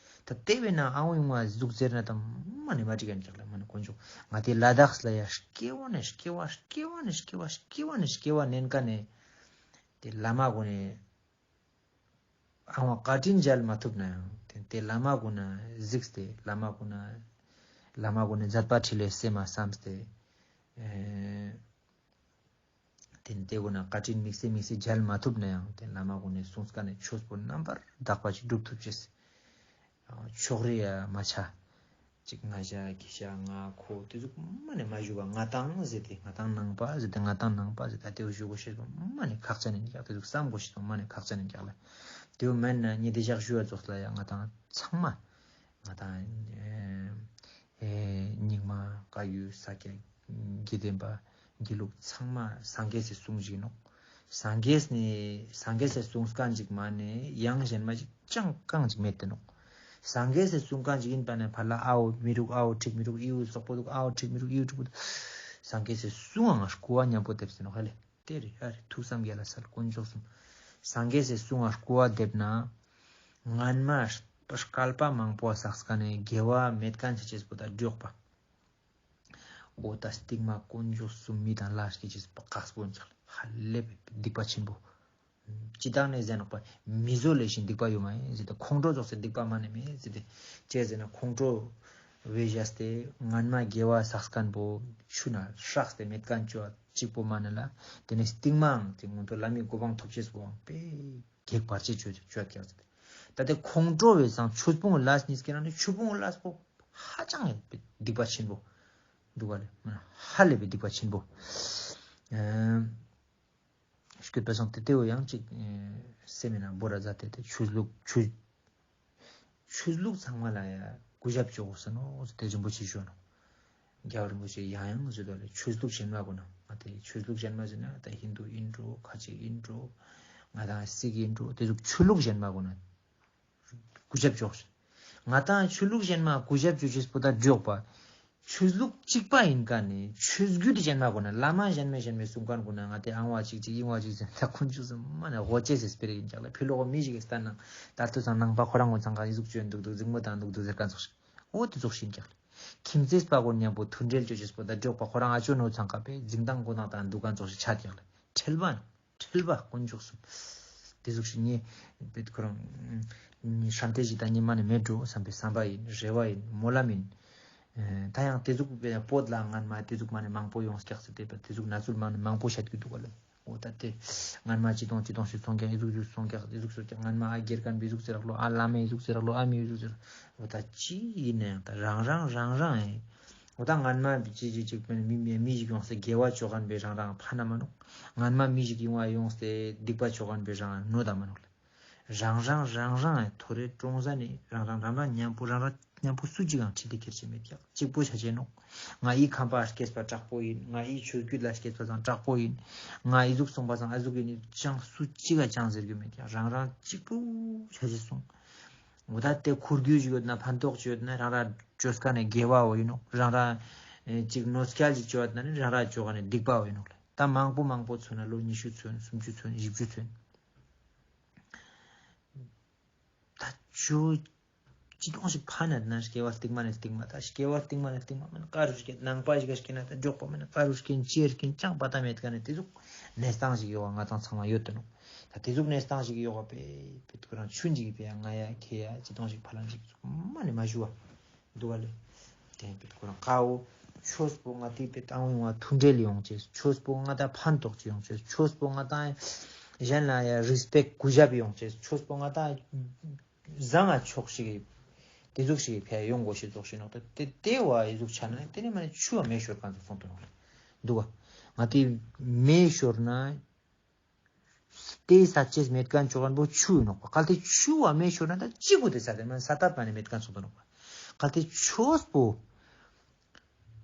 ད་ལྟེ་བའི་ནང་ཨ་འོ་ཡོང་བ་ཟུག་ཟེར་ན་དང་མ་ནི་མ་འགྲིག་མཁན་ཅིག་ལ་མ་ནི་དཀོན་མཆོག་ང་དེ་ལ་དྭགས་ལ་ཡ་སྐྱེ་བ་ནས་སྐྱེ་བ་སྐྱེ་བ་ནས་སྐྱེ་བ་སྐྱེ་བ་ནས་སྐྱེ་བ་ནན་ཀ་ནས་དེ་བླ་མ་གོ་ནས། ཨང་བ་བཀའ་དྲིན་འཇལ་མ་ཐུབ་ན་ཡང་དེ་དེ་བླ་མ་གུན་ན་གཟིགས་ཏེ་བླ་མ་གུན་ན་བླ་མ་གུན་ནས་མཛད་པ་ཁྲིད་ལས་སེམས་མ་བསམས་ཏེ། ཨེ་དེ་དེ་གུན་ན་བཀའ་དྲིན་དམིགས་བསལ་དམིགས་བསལ་འཇལ་མ་ཐུབ་ན་ཡང་དེ་བླ་མ་གུན་ནས་གསུངས་ཀ་ནས་ཆོས་པོ་རྣམ་པར་དག་པ་ཅིག་སྒྲུབ་ཐུབ་ཅེས། ཕྱོགས་རིས་ཡ་མ་ཆ། གཅིག་ང་ཞ་ཁྱི་ཞ་ང་ཁོ་དེ་ཟུག་མ་ནས་མ་ཞུ་བ་ང་དང་ཟེར་ཏེ་ང་དང་ནང་པ་ཟེར་ཏེ་ང་དང་ནང་པ་ཟེར་ཏེ་དེ་ཞུ་གོ་ཤེས་པ་མ་ནས་ཁག་ཅན་ཡིན་ཀྱག་དེ་ཟུག་བསམ་གོ་ཤེས་པ་མ་ནས་ཁག་ཅན་ཡིན་ཀྱག་ལ། དེ་མེད་ན་ཉི་དེ་ཞག་ཞུ་བ་ཙོགས་ལ་ཡ་ང་དང་ཚང་མ་ང་དང་ཨེ་རྙིང་མ་བཀའ་བརྒྱུད་ས་སྐྱ་དགེ་ལྡན་པ། དགེ་ལུགས་ཚང་མ་སངས་རྒྱས་སི་གསུང་ཞིག་ནོག་སངས་རྒྱས་ནི་སངས་རྒྱས་སི་གསུང་མཁན་ཅིག་མ་ནས་ཡང་གཞན་མ་ཅིག་ཅང་གང་ཅིག་མེད་དེ་ནོག་སངས་རྒྱས་སི་གསུང་མཁན་ཅིག་ཡིན་པ་ནས་ཕར་ལ་ཨའོ་མི་རུག་ཨའོ་ཁྲིག་མི་རུག་ཨིའུ་སོག་པོ་འདུག་ཨའོ་ཁྲིག་མི་རུག་ཨིའུ་ཁྲིག་པོ་འདུག་སངས་རྒྱས་སི་གསུང་ཨང་སྐུ་བ་མཉམ་པོ་དེབ་སེ་ནོག་ཧ་ལེ། དེ་རེད་ཨ་རེད་ཐུགས་བསམ་རྒྱལ་ལ་སལ་དཀོན་མཆོག་གསུམ། སངས་རྒྱས་སི་གསུང་ཨང་སྐུ་བ་དེབ་ན་སྔན་མ་བསྐལ་པ་མང་པོ་བསགས་མཁན་ནས་དགེ་བ་མེད་མཁན་ཆ་ཆེས་པོ་ད་འགྲོགས་པ། འོ་ད་སྟིང་མ་དཀོན་མཆོག་གསུམ་མི་དང་ལ་སྐྱེ་ཅེས་པ་དཀགས་པོ་ཡིན་ཀྱག་ལ་ཧ་ལས་པའི་སྡིག་པ་ཆེན་པོ། ཅི་དག་ནས་ཟེར་ནོག་པ་མི་བཟོ་ལས་བཞིན་སྡིག་པ་ཡོད་མ་ཡིན་ཟེར་ཏེ་ཁོང་ཁྲོ་རྫོགས་སེ་སྡིག་པ་མ་ནས་མེད་ཟེར་ཏེ། ཅི་ཟེར་ན་ཁོང་ཁྲོ་བས་བཞག་སྟེ་སྔན་མ་དགེ་བ་བསགས་མཁན་པོ་ཆུ་ན་སྲེག་སྟེ་མེད་མཁན་ཅོ་གཅིག་པོ་མ་ནས་ལ་དེ་ནས་སྟིང་མའང་དེ་སྔོན་དུ་ལ་མི་གོ་འཕང་ཐོབ་ཅེས་པོའང་པས། གེགས་བར་ཆད་གཅོད་གཅོད་ཀྱང་ཟེར། ད་ལྟའི་ཁོང་ཁྲོ་བའི་སང་ཆོས་སྤོང་ལ་གཉིས་ཀྱི་ནང་ནས་ཆོས་སྤོང་ལ་སྤོ་ཧ་ཅང་ཡང་སྡིག་པ་ཆེན་པོ། འདུག་ག་ལེ། ཧ་ལས་པའི་སྡིག་པ་ཆེན་པོ། ཨ་སྐྱོད་པ་སང་དེ་དེའོ་ཡང་ཅིག་སེམས་ན་འབོ་ར་ཛ་དེ་དེ་ཆོས་ལུགས་ཆོས་ཆོས་ལུགས་ཚང་མ་ལ་ཡ་གུས་ཞབས་ཅོ་དགོས་ས་ནོ་ཟེར་ཏེ་རིན་པོ་ཆེ་ཞུ་ནོ། རྒྱལ་བ་རིན་པོ་ཆེ་ཡང་ཡང་ཟེར་དོ་ལེ་ཆོས་ལུགས་གཞན་མ་གོ་ན་ང་དེ་ཆོས་ལུགས་གཞན་མ་ཟེར་ན་ད་ཧིན་དུ་ཡིན་འགྲོ་ཁ་ཆེ་ཡིན་འགྲོ་ང་དང་སིག་ཡིན་འགྲོ་དེ་ཚོ་ཆོས་ལུགས་གཞན་མ་གོ་ན་གུས་ཞབས་ཅོག་ང་དང་ཆོས་ལུགས་གཞན་མ་གུས་ཞབས་ཅོ་ཅེས་པོ་ད་འགྲོགས་པ། ཆོས་ལུགས་གཅིག་པ་ཡིན་ཀ་ནས་ཆོས་བརྒྱུད་གཞན་མ་གོ་ན་བླ་མ་གཞན་མ་གཞན་མའི་གསུང་མཁན་གོ་ན་ང་དེ་ཨང་བ་གཅིག་གཅིག་ཨིང་བ་གཅིག་ཟེར་ད་ཁོང་ཆུ་སུ་མ་ནས་ཧོ་ཅེ་ཟེར་སྤེ་རེ་ཡིན་ཀྱག་ལ་ཕི་ལོག་མི་ཞིག་གི་ལྟ་ན་ད་ལྟོ་ཚང་ནང་པ་ཁོ་རང་ངོ་ཚང་ཀ་ཨི་ཟུག་ཅོ་འདུག་འདུག་འཛིང་མོ་དང་འདུག་འདུག་ཟེར་ཀ་ཚོགས་ཤིག་འོ་དེ་ཚོགས་ཤིག་ཀྱག་ལ། ཁྱིམ་མཚེས་པ་གོ་མཉམ་པོ་མཐུན་འབྲེལ་ཅོ་ཅེས་པོ་ད་འགྲོགས་པ་ཁོ་རང་ཨ་ཅོ་ནོ་ཚང་ཀ་པའི་འཛིང་སྟངས་གོ་ནང་དང་འདུག་ག་ཚོགས་ཤིག་ཆ་ཀྱག་ལ་ཁྲེལ་བ་ནོ། ཁྲེལ་བ་དཀོན་མཆོག་གསུམ། དེ་ཟུག་ཞིག་ངས་བེད་ཁོ་རང་ཧྲམ་ཏེ་ཞིག་དང་ཉི་མ་ནས་མེད་འགྲོ་བསམ་པའི་བསམ་པ་ཡིན་རེ་བ་ཡིན་སྨོན་ལམ་ཡིན། ད་ཡང་དེ་ཟུག་བོད་ལ་སྔན་མ་དེ་ཟུག་མ་ནས་མང་པོ་ཡོང་སྐྱག་ཟེར་ཏེ་བེད་དེ་ཟུག་ན་ཚུལ་མ་ནས་མང་པོ་བཤད་ཀྱི་འདུག་ག་ལ། འོ་ད་དེ་སྔན་མ་ཅི་དང་ཅི་དང་ཞིག་སོང་ཀྱག་ཨེ་ཟུག་ཞིག་སོང་ཀྱག་དེ་ཟུག་སོང་ཀྱག་སྔན་མ་ཨ་དགེ་རྒན་པའི་ཟུག་ཟེར་རག་ལོ་ཨ་བླ་མའི་ཟུག་ཟེར་རག་ལོ་ཨ་མའི་ཟུག་ཟེར་རག་ལོ། འོ་ད་ཅི་ཡིན་ནའང་ད་རང་རང་རང་རང་ཨེ། འོ་ད་སྔན་མ་ཅི་ཅི་ཅིག་མི་མི་མི་ཞིག་ཡོང་སྟེ་དགེ་བ་ཅོ་མཁན་པའི་རང་རང་ཕ་ན་མ་ནོག་སྔན་མ་མི་ཞིག་ཡོང་བ་ཡོང་སྟེ་སྡིག་པ་ཅོ་མཁན་པའི་རང་ནོ་ད་མ་ནོག་ལ། རང་རང་རང་རང་ཐོ་རེ་ཀྲོང་ས་ནས་རང་རང་རང་རང་མཉམ་པོ་རང་རང་མཉམ་པོ་སུ་གཅིག་ཡང་ཁྲིད་དེ་ཁྱེར་ཆེ་མེད་ཀྱག་གཅིག་པོ་ཆ་ཆེ་ནོག་ང་ཨི་ཁམས་པ་སྐྱེས་པ་དྲག་པོ་ཡིན། ང་ཨི་ཆོས་བརྒྱུད་ལ་སྐྱེས་པ་ཚང་དྲག་པོ་ཡིན། ང་ཨི་ཟུག་སོང་པ་ཚང་ཨ་ཟུག་ཡིན་ཅང་སུ་གཅིག་ག་ཅང་ཟེར་རྒྱུ་མེད་ཀྱག་རང་རང་གཅིག་པོ་ཆ་ཆེ་སོང་། འོ་ད་དེ་ཁུར་རྒྱུ་ཞིག་ཡོད་ན་ཕན་ཐོགས་ཅིག་ཡོད་ན་རང་རང་བཅོས་ཀ་ནས་དགེ་བའོ་ཡིན་ནོག་རང་རང་ཅིག་གནོད་སྐྱལ་ཅིག་ཅོ་ཡོད་ན་ནི་རང་རང་ཅོ་ག་ནས་སྡིག་པའོ་ཡིན་ནོག་ལ། ད་མང་པོ་མང་པོ་མཚོན་ན་ལོ་ཉི་ཤུ་མཚོན་སུམ་ཅུ་མཚོན་བཞི་བཅུ་མཚོན། ད་ཅོ་ ཅི་གང་ཞིག་ཕན་ན་ན་སྐྱེ་བ་རྟིང་མ་ནས་རྟིང་མ། ད་སྐྱེ་བ་རྟིང་མ་ནས་རྟིང་མ་མིན་ན་ཀ་རུ་སྐྱེ་ནང་པ་ཞིག་ག་སྐྱེ་ན། ད་འབྲོག་པ་མིན་ན་ཀ་རུ་སྐྱེ་ཅེར་སྐྱེ་ཅང་པ་ད་མེད་ག་ནས་དེ་ཟུག་གནས་སྟངས་ཞིག་ཡོད་པ་ང་ཚང་ཚང་མ་ཡོད་དུ་ནོ། ད་དེ་ཟུག་གནས་སྟངས་ཞིག་ཡོད་པ་པེ་པེ་ཁོ་རང་ཆུན་ཞིག་པེ་ང་ཡ་ཁེ་ཡ་ཅི་གང་ཞིག་ཕ་ལང་ཞིག་མ་ནས་མ་ཞུ་བ་འདུག་ག་ལེ། དེ་པེ་ཁོ་རང་ཀ་བོ་ཆོས་པོ་ང་དེ་པེ་ཏང་ཡོང་བ་མཐུན་འབྲེལ་ཡོང་ཅེས། ཆོས་པོ་ང་ད་ཕན་ཐོགས་ཅི་ཡོང་ཅེས། ཆོས་པོ་ང་ད་གཞན་ལ་ཡ་རིས་པེག་གུས་ཞབས་ཡོང་ཅེས། ཆོས་པོ་ང་ད་བཟང་ང་ཕྱོགས་ཤིག་དེ་ཟུག་ཞིག་ཕེ་ཡོང་དགོས་ཤེས་ཙོགས་ཤིག་ནོག། ད་དེ་དེ་བ་ཡི་ཟུག་ཆ་ན་དེ་ནས་མ་ནས་ཆུ་བ་མེ་ཤོར་གང་ཟག་སོང་དུ་ནོག་ལེ། འདུག་ག། ང་དེ་མེ་ཤོར་ན་དེ་ས་ཅེས་མེད་མཁན་ཆོག་གན་པོ་ཆུ་ཡིན་ནོག་པ། གལ་ཏེ་ཆུ་བ་མེ་ཤོར་ན་ད་ཅི་གུ་དེ་ས་དེ་མ་ས་ཏ་པ་ནས་མེད་མཁན་སོང་དུ་ནོག་པ། གལ་ཏེ་ཆོས་པོ་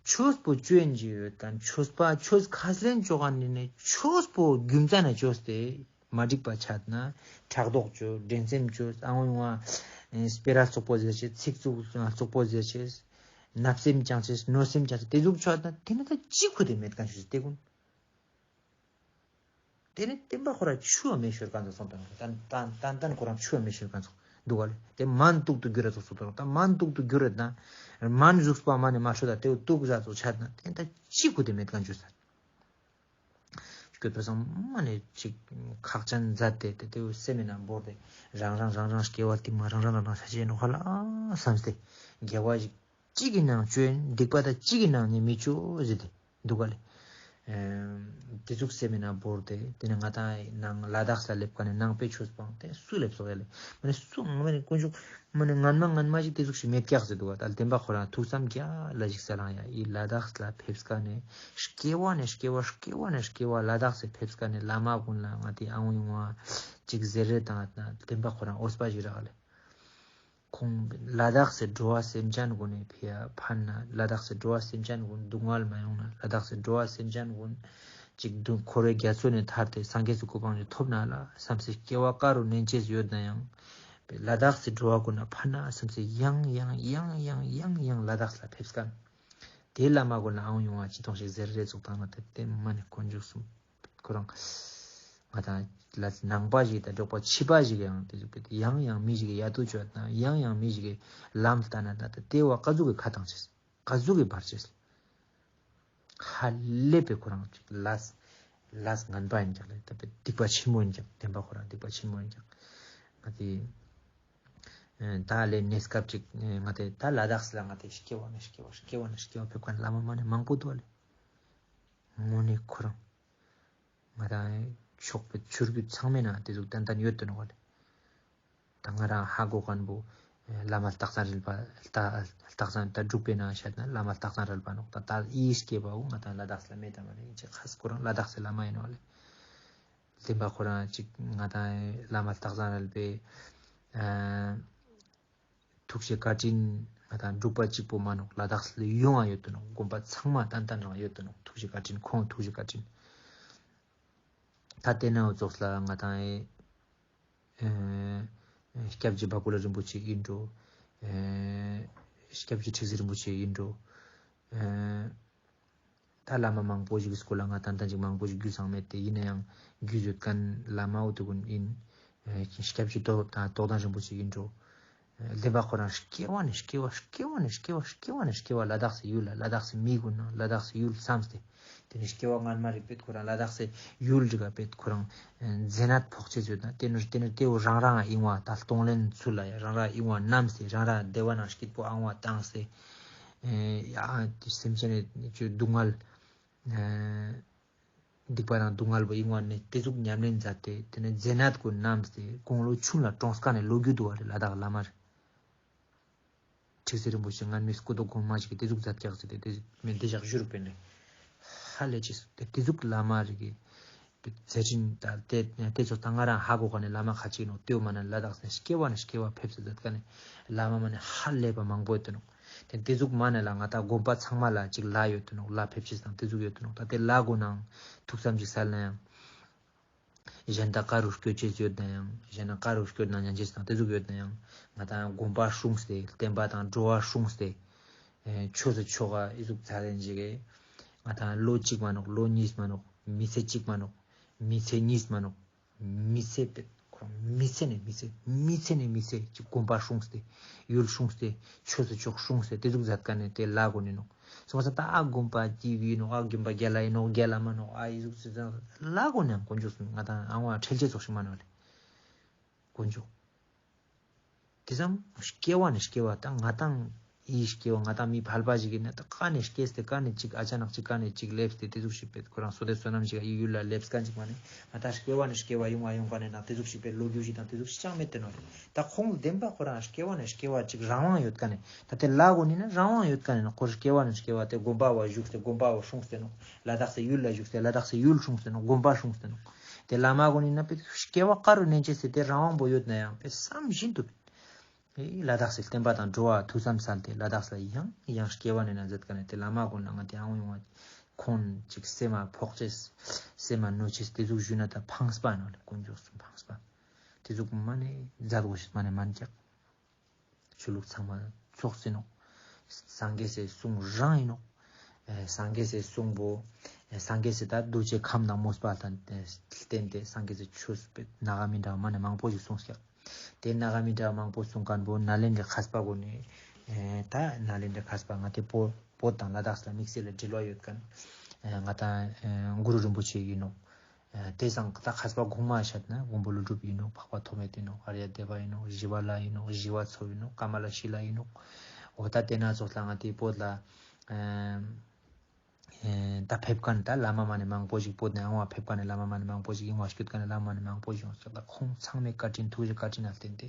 ཆོས་པོ་ཅོ་ཡན་གྱི་ཡོད་དང་ཆོས་པ་ཆོས་ཁས་ལེན་ཅོ་ག་ནི་ནི་ཆོས་པོ་རྒྱུ་མཚན་ན་ཅོས་ཏེ་མ་འགྲིག་པ་ཆད་ན་ཕྲག་དོག་ཅོས། འགྲན་སེམས་ཅོས། ཨ་འོ་ཡོང་བ་སྤེ་ར་བཙོག་པོ་ཟེར་ཆེ། ཚིག་བཙོག་བཙོག་པོ་ཟེར་ཆེ། བརྣབ་སེམས་ཅང་ཆེ། གནོད་སེམས་ཅང་ཆེ། དེ་ཟུག་ཆོད་ན་དེ་ནི་ད་ཅི་ཁུ་དེ་མེད་མཁན་ཆོས་ཏེ་ཀུན། དེ་ནི་བསྟན་པ་ཁོ་ར་ཆུ་བ་མེ་ཤོར་གང་ཚོ་སོང་དང་། ཏན་ཏན་ཏན་ཏན་ཁོ་རང་ཆུ་བ་མེ་ཤོར་གང་ཚོ་འདུག་ག་ལེ། དེ་མན་ཏུག་ཏུ་གྱུར་ར་ཚོ་སོང་དང་། ད་མན་ཏུག་ཏུ་གྱུར་ར་ན་མན་གཟུགས་པ་མ་ནི་མ་ཤོ་ད་དེ་ཏུག་ཟ་ཚོ་ཆད་ན་དེ་ད་ཅི་ཁུ་དེ་མེད་གང་ཆུ་ས། སྐྱོད་པ་སང་མ་ནི་ཅིག་ཁག་ཅན་མཛད་དེ་དེ་དེ་སེམས་མེད་ན་བོར་ཏེ་རང་རང་རང་རང་སྐྱེ་བ་རྟིང་མ་རང་རང་རང་རང་ས་ཆའི་ནོ་ཧ་ལ་བསམས་ཏེ་དགེ་བ་ཞིག་གཅིག་གི་ནང་བཅོས་སྡིག་པ་དང་གཅིག་གི་ནང་ནས་མི་བཅོས་ཟེར་ཏེ་འདུག་ག་ལེ། ཨེམ། དེ་ཚུགས་སེམས་མེད་ན་བོར་ཏེ་དེ་ནས་ང་དང་ནང་ལ་དྭགས་ལ་སླེབས་ཀ་ནས་ནང་པའི་ཆོས་སྤངས་ཏེ་སུ་སླེབས་སོག་ཡ་ལེ། མ་ནི་སུ་ང་མ་ནི་དཀོན་མཆོག་མ་ནི་ངན་མ་ངན་མ་ཞིག་དེ་ཚུགས་ཤིག་མེད་ཀྱག་ཟེར་འདུག་ག། ད་བདེན་པ་ཁོ་རང་ཐུགས་བསམ་རྒྱ་ལ་ཞིག་ས་ལང་ཡ་ཡི་ལ་དྭགས་ལ་ཕེབས་ཀ་ནས་སྐྱེ་བ་ནས་སྐྱེ་བ་སྐྱེ་བ་ནས་སྐྱེ་བ་ལ་དྭགས་སུ་ཕེབས་ཀ་ནས་བླ་མ་ཀུན་ལ་ང་དེ་ཨང་ཡོང་བ་ཅིག་ཟེར་རེ་དང་ན་བདེན་པ་ཁོ་རང་འོས་པ་ཞིག་རག་ལེ། ཁོང་ལ་དྭགས་སུ་འགྲོ་བ་སེམས་ཅན་ཀུན་ནས་ཕི་ཡ་ཕན་ན། ལ་དྭགས་སུ་འགྲོ་བ་སེམས་ཅན་ཀུན་སྡུག་བསྔལ་མ་ཡོང་ན། ལ་དྭགས་སུ་འགྲོ་བ་སེམས་ཅན་ཀུན་ཅིག་སྡུག་འཁོར་བའི་རྒྱ་མཚོ་ནས་ཐར་ཏེ་སངས་རྒྱས་སུ་གོ་འཕང་ཞིག་ཐོབ་ན་ལ་བསམ་སེ་སྐྱེ་བ་ཀ་རུ་ནན་ཅེས་ཡོད་ན་ཡང་ལ་དྭགས་སུ་འགྲོ་བ་ཀུན་ན་ཕན་ན་བསམ་སེ་ཡང་ཡང་ཡང་ཡང་ཡང་ཡང་ལ་དྭགས་ལ་ཕེབས་ཀ་ན་དེ་བླ་མ་ཀུན་ན་ཨང་ཡོང་བ་ཅི་ཐོང་ཞིག་ཟེར་རེ་ཚོགས་དང་ན་དེ་བརྟེན་མ་ནས་དཀོན་མཆོག་གསུམ། ཁོ་རང་ང་དང་ལ་ནང་པ་ཞིག་དང་འབྲོག་པ་ཕྱི་པ་ཞིག་ཡང་དེ་ཟུག་གི་ཡང་ཡང་མི་ཞིག་གི་ཡ་ཏུ་ཆོད་དང་ཡང་ཡང་མི་ཞིག་གི་ལམ་ལྟ་ན་ད་ལྟ་ལྟེ་བ་ཀ་ཟུག་གི་ཁ་བཏང་ཅེས་ཀ་ཟུག་གི་བར་ཅེས་ཧ་ལས་པའི་ཁོ་རང་ཅིག་ལས་ལས་ངན་པ་ཡིན་ཀྱང་ལས་ད་པའི་སྡིག་པ་ཆེན་མོ་ཡིན་ཀྱང་བདེན་པ་ཁོ་རང་སྡིག་པ་ཆེན་མོ་ཡིན་ཀྱང་ང་དེ་ད་ལས་གནས་སྐབས་ཅིག་ང་དེ་ད་ལ་དྭགས་སི་ལ་ང་དེ་སྐྱེ་བ་ནས་སྐྱེ་བ་སྐྱེ་བ་ནས་སྐྱེ་བ་ཕེབས་མཁན་བླ་མ་མ་ནས་མང་པོ་འདུག་ལས་དངོས་གནས་ཁོ་རང་ང་དང་ཕྱོགས་པའི་ཆོས་བརྒྱུད་ཚང་མའི་ནང་དེ་ཟུག་ཏན་ཏན་ཡོད་དོ་ནོ་ག་ལེ། ད་ང་རང་ཧ་གོ་མཁན་པོ་བླ་མ་སྟག་ཚང་རིལ་པ་སྟག་སྟག་ཚང་ད་འབྲུག་པའི་ནང་བཤད་ན་བླ་མ་སྟག་ཚང་རིལ་པ་ནོ། ད་ད་ཨི་སྐྱེས་པའོ་ང་དང་ལ་དྭགས་ལ་མེད་ད་མ་རེད་ཅེས་ཁ་སྐོ་རང་ལ་དྭགས་སི་བླ་མ་ཡིན་ནོ་ལེ། བདེན་པ་ཁོ་རང་ཅིག་ང་དང་བླ་མ་སྟག་ཚང་རིལ་པའི་ཐུགས་རྗེ་བཀའ་དྲིན་ང་དང་འབྲུག་པ་གཅིག་པོ་མ་ནོག་ལ་དྭགས་ལ་ཡོང་བ་ཡོད་དོ་ནོག་དགོན་པ་ཚང་མ་ཏན་ཏན་རང་ཡོད་དོ་ནོག་ཐུགས་རྗེ་བཀའ་དྲིན་ཁོང་ཐུགས་རྗེ་བཀའ་དྲིན། ད་ལྟེ་ནའོ་ཙོགས་ལ་ང་དང་ཨེ་སྐྱབས་རྗེ་བ་ཀུ་ལ་རིན་པོ་ཆེ་ཡིན་འགྲོ། ཨེ་སྐྱབས་རྗེ་ཁྲི་ཟུར་རིན་པོ་ཆེ་ཡིན་འགྲོ། ཨེ་ད་བླ་མ་མང་པོ་ཞིག་གི་སྐོར་ལ་ང་ཏན་ཏན་ཅིག་མང་པོ་ཞིག་རྒྱུས་ཚང་མེད་དེ་ཡིན་ན་ཡང་རྒྱུས་ཡོད་མཁན་བླ་མའོ་དེ་ཀུན་ཡིན། ཨེ་སྐྱབས་རྗེ་རྟོགས་དང་རྟོགས་ལྡན་རིན་པོ་ཆེ་ཡིན་འགྲོ། ཨེ་བདེན་པ་ཁོ་རང་སྐྱེ་བ་ནས་སྐྱེ་བ་སྐྱེ་བ་ནས་སྐྱེ་བ་སྐྱེ་བ་ནས་སྐྱེ་བ་ལ་དྭགས་སི་ཡུལ་ལ་ལ་དྭགས་སི་མི་ཀུན་ནང་ལ་དྭགས་སི་ཡུལ་བསམས་ཏེ། དེ་ནས་སྐྱེ་བ་སྔ་མ་རིག་པེད་ཁོ་རང་ལ་དྭགས་སི་ཡུལ་རིག་པེད་ཁོ་རང་མཛེ་ནད་ཕོག་ཆེ་ཟོས་ན་དེ་ནས་དེ་ནས་དེ་བོ་རང་རང་ཨིང་བ་ད་གཏོང་ལེན་ཚུལ་ལ་ཡ་རང་རང་ཨིང་བ་བསྣམས་ཏེ་རང་རང་བདེ་བ་ནང་སྐྱིད་པོ་ཨང་བ་བཏང་སྟེ། ཨེ་ཡ་སེམས་ཅན་ནས་སྡུག་བསྔལ། ཨེ་སྡིག་པ་དང་སྡུག་བསྔལ་བོ་ཨིང་བ་ནས་དེ་ཟུག་ཉམས་ལེན་མཛད་དེ་དེ་ནས་མཛེ་ནད་ཀུན་བསྣམས་ཏེ་དགུང་ལོ་ཆུང་ལ་གྲོངས་ཀ་ནས་ལོ་རྒྱུས་འདུག་བ་རེད་ལ་དྭགས་བླ་མ་རེད། ཁྲི་ཟུར་རིན་པོ་ཆེ་སྔན་མའི་སྐུ་མདོག་གོང་མ་ཞིག་གིས་དེ་ཟུག་མཛད་ཀྱག་ཟེར་ཏེ་དེ་མེ་འདི་བཞག་བཞུར་པས་ནས་ཧ་ལས་ཅི་སུ་དེ་དེ་ཟུག་བླ་མ་རིག་གི་མཛད་འཕྲིན་དང་དེ་དེ་ཚོ་ད་ང་རང་ཧ་གོ་ག་ནས་བླ་མ་ཁ་ཅིག་ནོ་ལྟེའུ་མ་ན་ལ་དྭགས་ནས་སྐྱེ་བ་ནས་སྐྱེ་བ་ཕེབས་སུ་མཛད་ཀ་ནས་བླ་མ་མ་ནས་ཧ་ལས་པ་མང་པོ་ཡོད་དོ་ནོ། དེ་དེ་ཟུག་མ་ནས་ལ་ང་ད་དགོན་པ་ཚང་མ་ལ་ཅིག་ལ་ཡོད་དོ་ནོ་ལ་ཕེབས་ཤིག་དང་དེ་ཟུག་ཡོད་དོ་ནོ། ད་དེ་ལ་གོ་ནང་ཐུགས་བསམ་ཅིག་གསལ་ན་ཡང་། གཞན་དག་ཀ་རུ་སྐྱོད་ཅེས་ཡོད་ན་ཡང་གཞན་དག་ཀ་རུ་སྐྱོད་ན་ཉན་ཅེས་དང་དེ་ཟུག་ཡོད་ན་ཡང་ང་དང་དགོན་པ་སྲུང་སྟེ་བསྟན་པ་དང་འགྲོ་བ་སྲུང་སྟེ་ཆོས་སུ་ཆོག་ག་ཨི་ཟུག་ཚ་ལེན་ཅིག་གི་ང་དང་ལོ་གཅིག་མ་ནོག་ལོ་གཉིས་མ་ནོག་མི་ཚེ་གཅིག་མ་ནོག་མི་ཚེ་གཉིས་མ་ནོག་མི་ཚེ་པེ་ མི་ཚེ་ནས་མི་ཚེ་མི་ཚེ་ནས་མི་ཚེ་ཅིག་དགོན་པ་སྲུངས་ཏེ་ཡུལ་སྲུངས་ཏེ་ཆོས་སུ་ཕྱོགས་སྲུངས་ཏེ་དེ་ཟུག་མཛད་མཁན་ནས་དེ་ལ་གོ་ནི་ནོ། སོང་ཙང་ད་ཨ་དགོན་པ་སྐྱིད་པོ་ཡིན་ནོ། ཨ་དགོན་པ་རྒྱལ་ལ་ཡིན་ནོ། རྒྱལ་ལ་མ་ནོ། ཨ་ཡི་ཟུག་ཟེར་ཙང་ལ་གོ་ནི་ཡང་དཀོན་མཆོག་གསུམ་ང་དང་ཨ་ངོ་ཁྲེལ་ཆེ་ཙོགས་ཤིག་མ་ནོ་ལེ། དཀོན་མཆོག་དེ་ཙམ་སྐྱེ་བ་ནས་སྐྱེ་བ་དང་ང་དང་ཡི་སྐྱེ་བ་ང་དང་མི་ཕལ་པ་ཞིག་ཡིན་ན་ད་ཀ་ནས་སྐྱེས་ཏེ་ཀ་ནས་ཅིག་ཨ་ཅག་ནག་ཅིག་ཀ་ནས་ཅིག་སླེབས་ཏེ་དེ་ཟུག་ཞིག་པེད་ཁོ་རང་སོ་དེ་བསོད་ནམས་ཞིག་ཡི་ཡུལ་ལ་སླེབས་མཁན་ཅིག་མ་ནས་ང་དང་སྐྱེ་བ་ནས་སྐྱེ་བ་ཡོང་བ་ཡོང་ག་ནས་ན་དེ་ཟུག་ཞིག་པེད་ལོ་རྒྱུས་ཞིག་དང་དེ་ཟུག་ཞིག་ཅང་མེད་དེ་ནོ་རེད། ད་ཁོང་བདེན་པ་ཁོ་རང་སྐྱེ་བ་ནས་སྐྱེ་བ་ཅིག་རང་དབང་ཡོད་ག་ནས་ད་དེ་ལ་གོ་ནི་ན་རང་དབང་ཡོད་ག་ནས་ན་ཁོ་སྐྱེ་བ་ནས་སྐྱེ་བ་དེ་དགོན་པ་བ་བཞུགས་ཏེ་དགོན་པ་བ་སྲུངས་ཏེ་ནོ། ལ་དྭགས་སི་ཡུལ་ལ་བཞུགས་ཏེ་ལ་དྭགས་སི་ཡུལ་སྲུངས་ཏེ་ནོ། དགོན་པ་སྲུངས་ཏེ་ནོ། དེ་བླ་མ་གོ་ནི་ན་པེད་སྐྱེ་བ་ཀ་རུ་ནན་ཆེ་སི་དེ་རང་དབང་པོ་ཡོད་ན་ཡང་པེད་བསམ་བཞིན་དུ། ཨེ་ལ་དྭགས་སི་བསྟན་པ་དང་འགྲོ་བ་ཐུགས་བསམ་སལ་ཏེ་ལ་དྭགས་ལ་ཡང་ཡང་སྐྱེ་བ་ནས་ན་མཛད་ག་ནས་དེ་བླ་མ་ཀུན་ལ་ང་དེ་ཨང་ཡོང་བ་ཁོང་ཅིག་སེམས་མ་ཕོག་ཅེས་སེམས་མ་གནོད་ཅེས་དེ་ཟུག་ཞུས་ན་ད་ཕངས་པ་ནོ་ལེ། དཀོན་མཆོག་གསུམ་ཕངས་པ་དེ་ཟུག་མ་ནས་མཛད་དགོས་ཤེས་མ་ནས་མན་ཀྱག་ཆོས་ལུགས་ཚང་མ་ཚོགས་ཟིན་ནོ། སངས་རྒྱས་སི་གསུང་རང་ཡིན་ནོ། ཨེ་སངས་རྒྱས་སི་གསུང་པོ། ཨེ་སངས་རྒྱས་སི་ད་གདུལ་བྱའི་ཁམས་དང་མོས་པ་དང་བསྟན་ཏེ་སངས་རྒྱས་སི་ཆོས་སུ་ནག་མི་འདྲ་མ་ནས་མང་པོ་ཞིག་གསུངས་ཀྱག་དེ་ནག་མི་འདྲ་མང་པོ་གསུང་མཁན་པོ་ནཱ་ལེནྡྲའི་མཁས་པ་གོ་ནས། ཨེ་ད་ནཱ་ལེནྡྲའི་མཁས་པ་ང་དེ་བོད་བོད་དང་ལ་དྭགས་ལ་དམིགས་བསལ་ལ་འབྲེལ་བ་ཡོད་མཁན། ཨེ་ང་དང་ཨེ་གུ་རུ་རིན་པོ་ཆེ་ཡིན་ནོ། ཨེ་དེ་སང་ད་མཁས་པ་གོང་མ་བཤད་ན་མགོན་པོ་ཀླུ་སྒྲུབ་ཡིན་ནོ། འཕགས་པ་ཐོགས་མེད་ཡིན་ནོ། ཨཱརྱ་དེ་བ་ཡིན་ནོ། ཞི་བ་ལྷ་ཡིན་ནོ། ཞི་བ་འཚོ་ཡིན་ནོ། ཀ་མ་ལ་ཤཱི་ལ་ཡིན་ནོ། འོ་ད་དེ་ན་ཚོགས་ལ་ང་དེ་བོད་ལ་ཨེ་ཨེ་ད་ཕེབས་མཁན་ད་བླ་མ་མ་ནས་མང་པོ་ཞིག་བོད་ནས་ཨང་བ་ཕེབས་མཁན་ནས་བླ་མ་མ་ནས་མང་པོ་ཞིག་ཡིན་བ་སྐྱོད་མཁན་ནས་བླ་མ་མ་ནས་མང་པོ་ཞིག་ཡོང་སོང་། ད་ཁོང་ཚང་མས་བཀའ་དྲིན་ཐུགས་རྗེ་བཀའ་དྲིན་ལ་བརྟེན་ཏེ་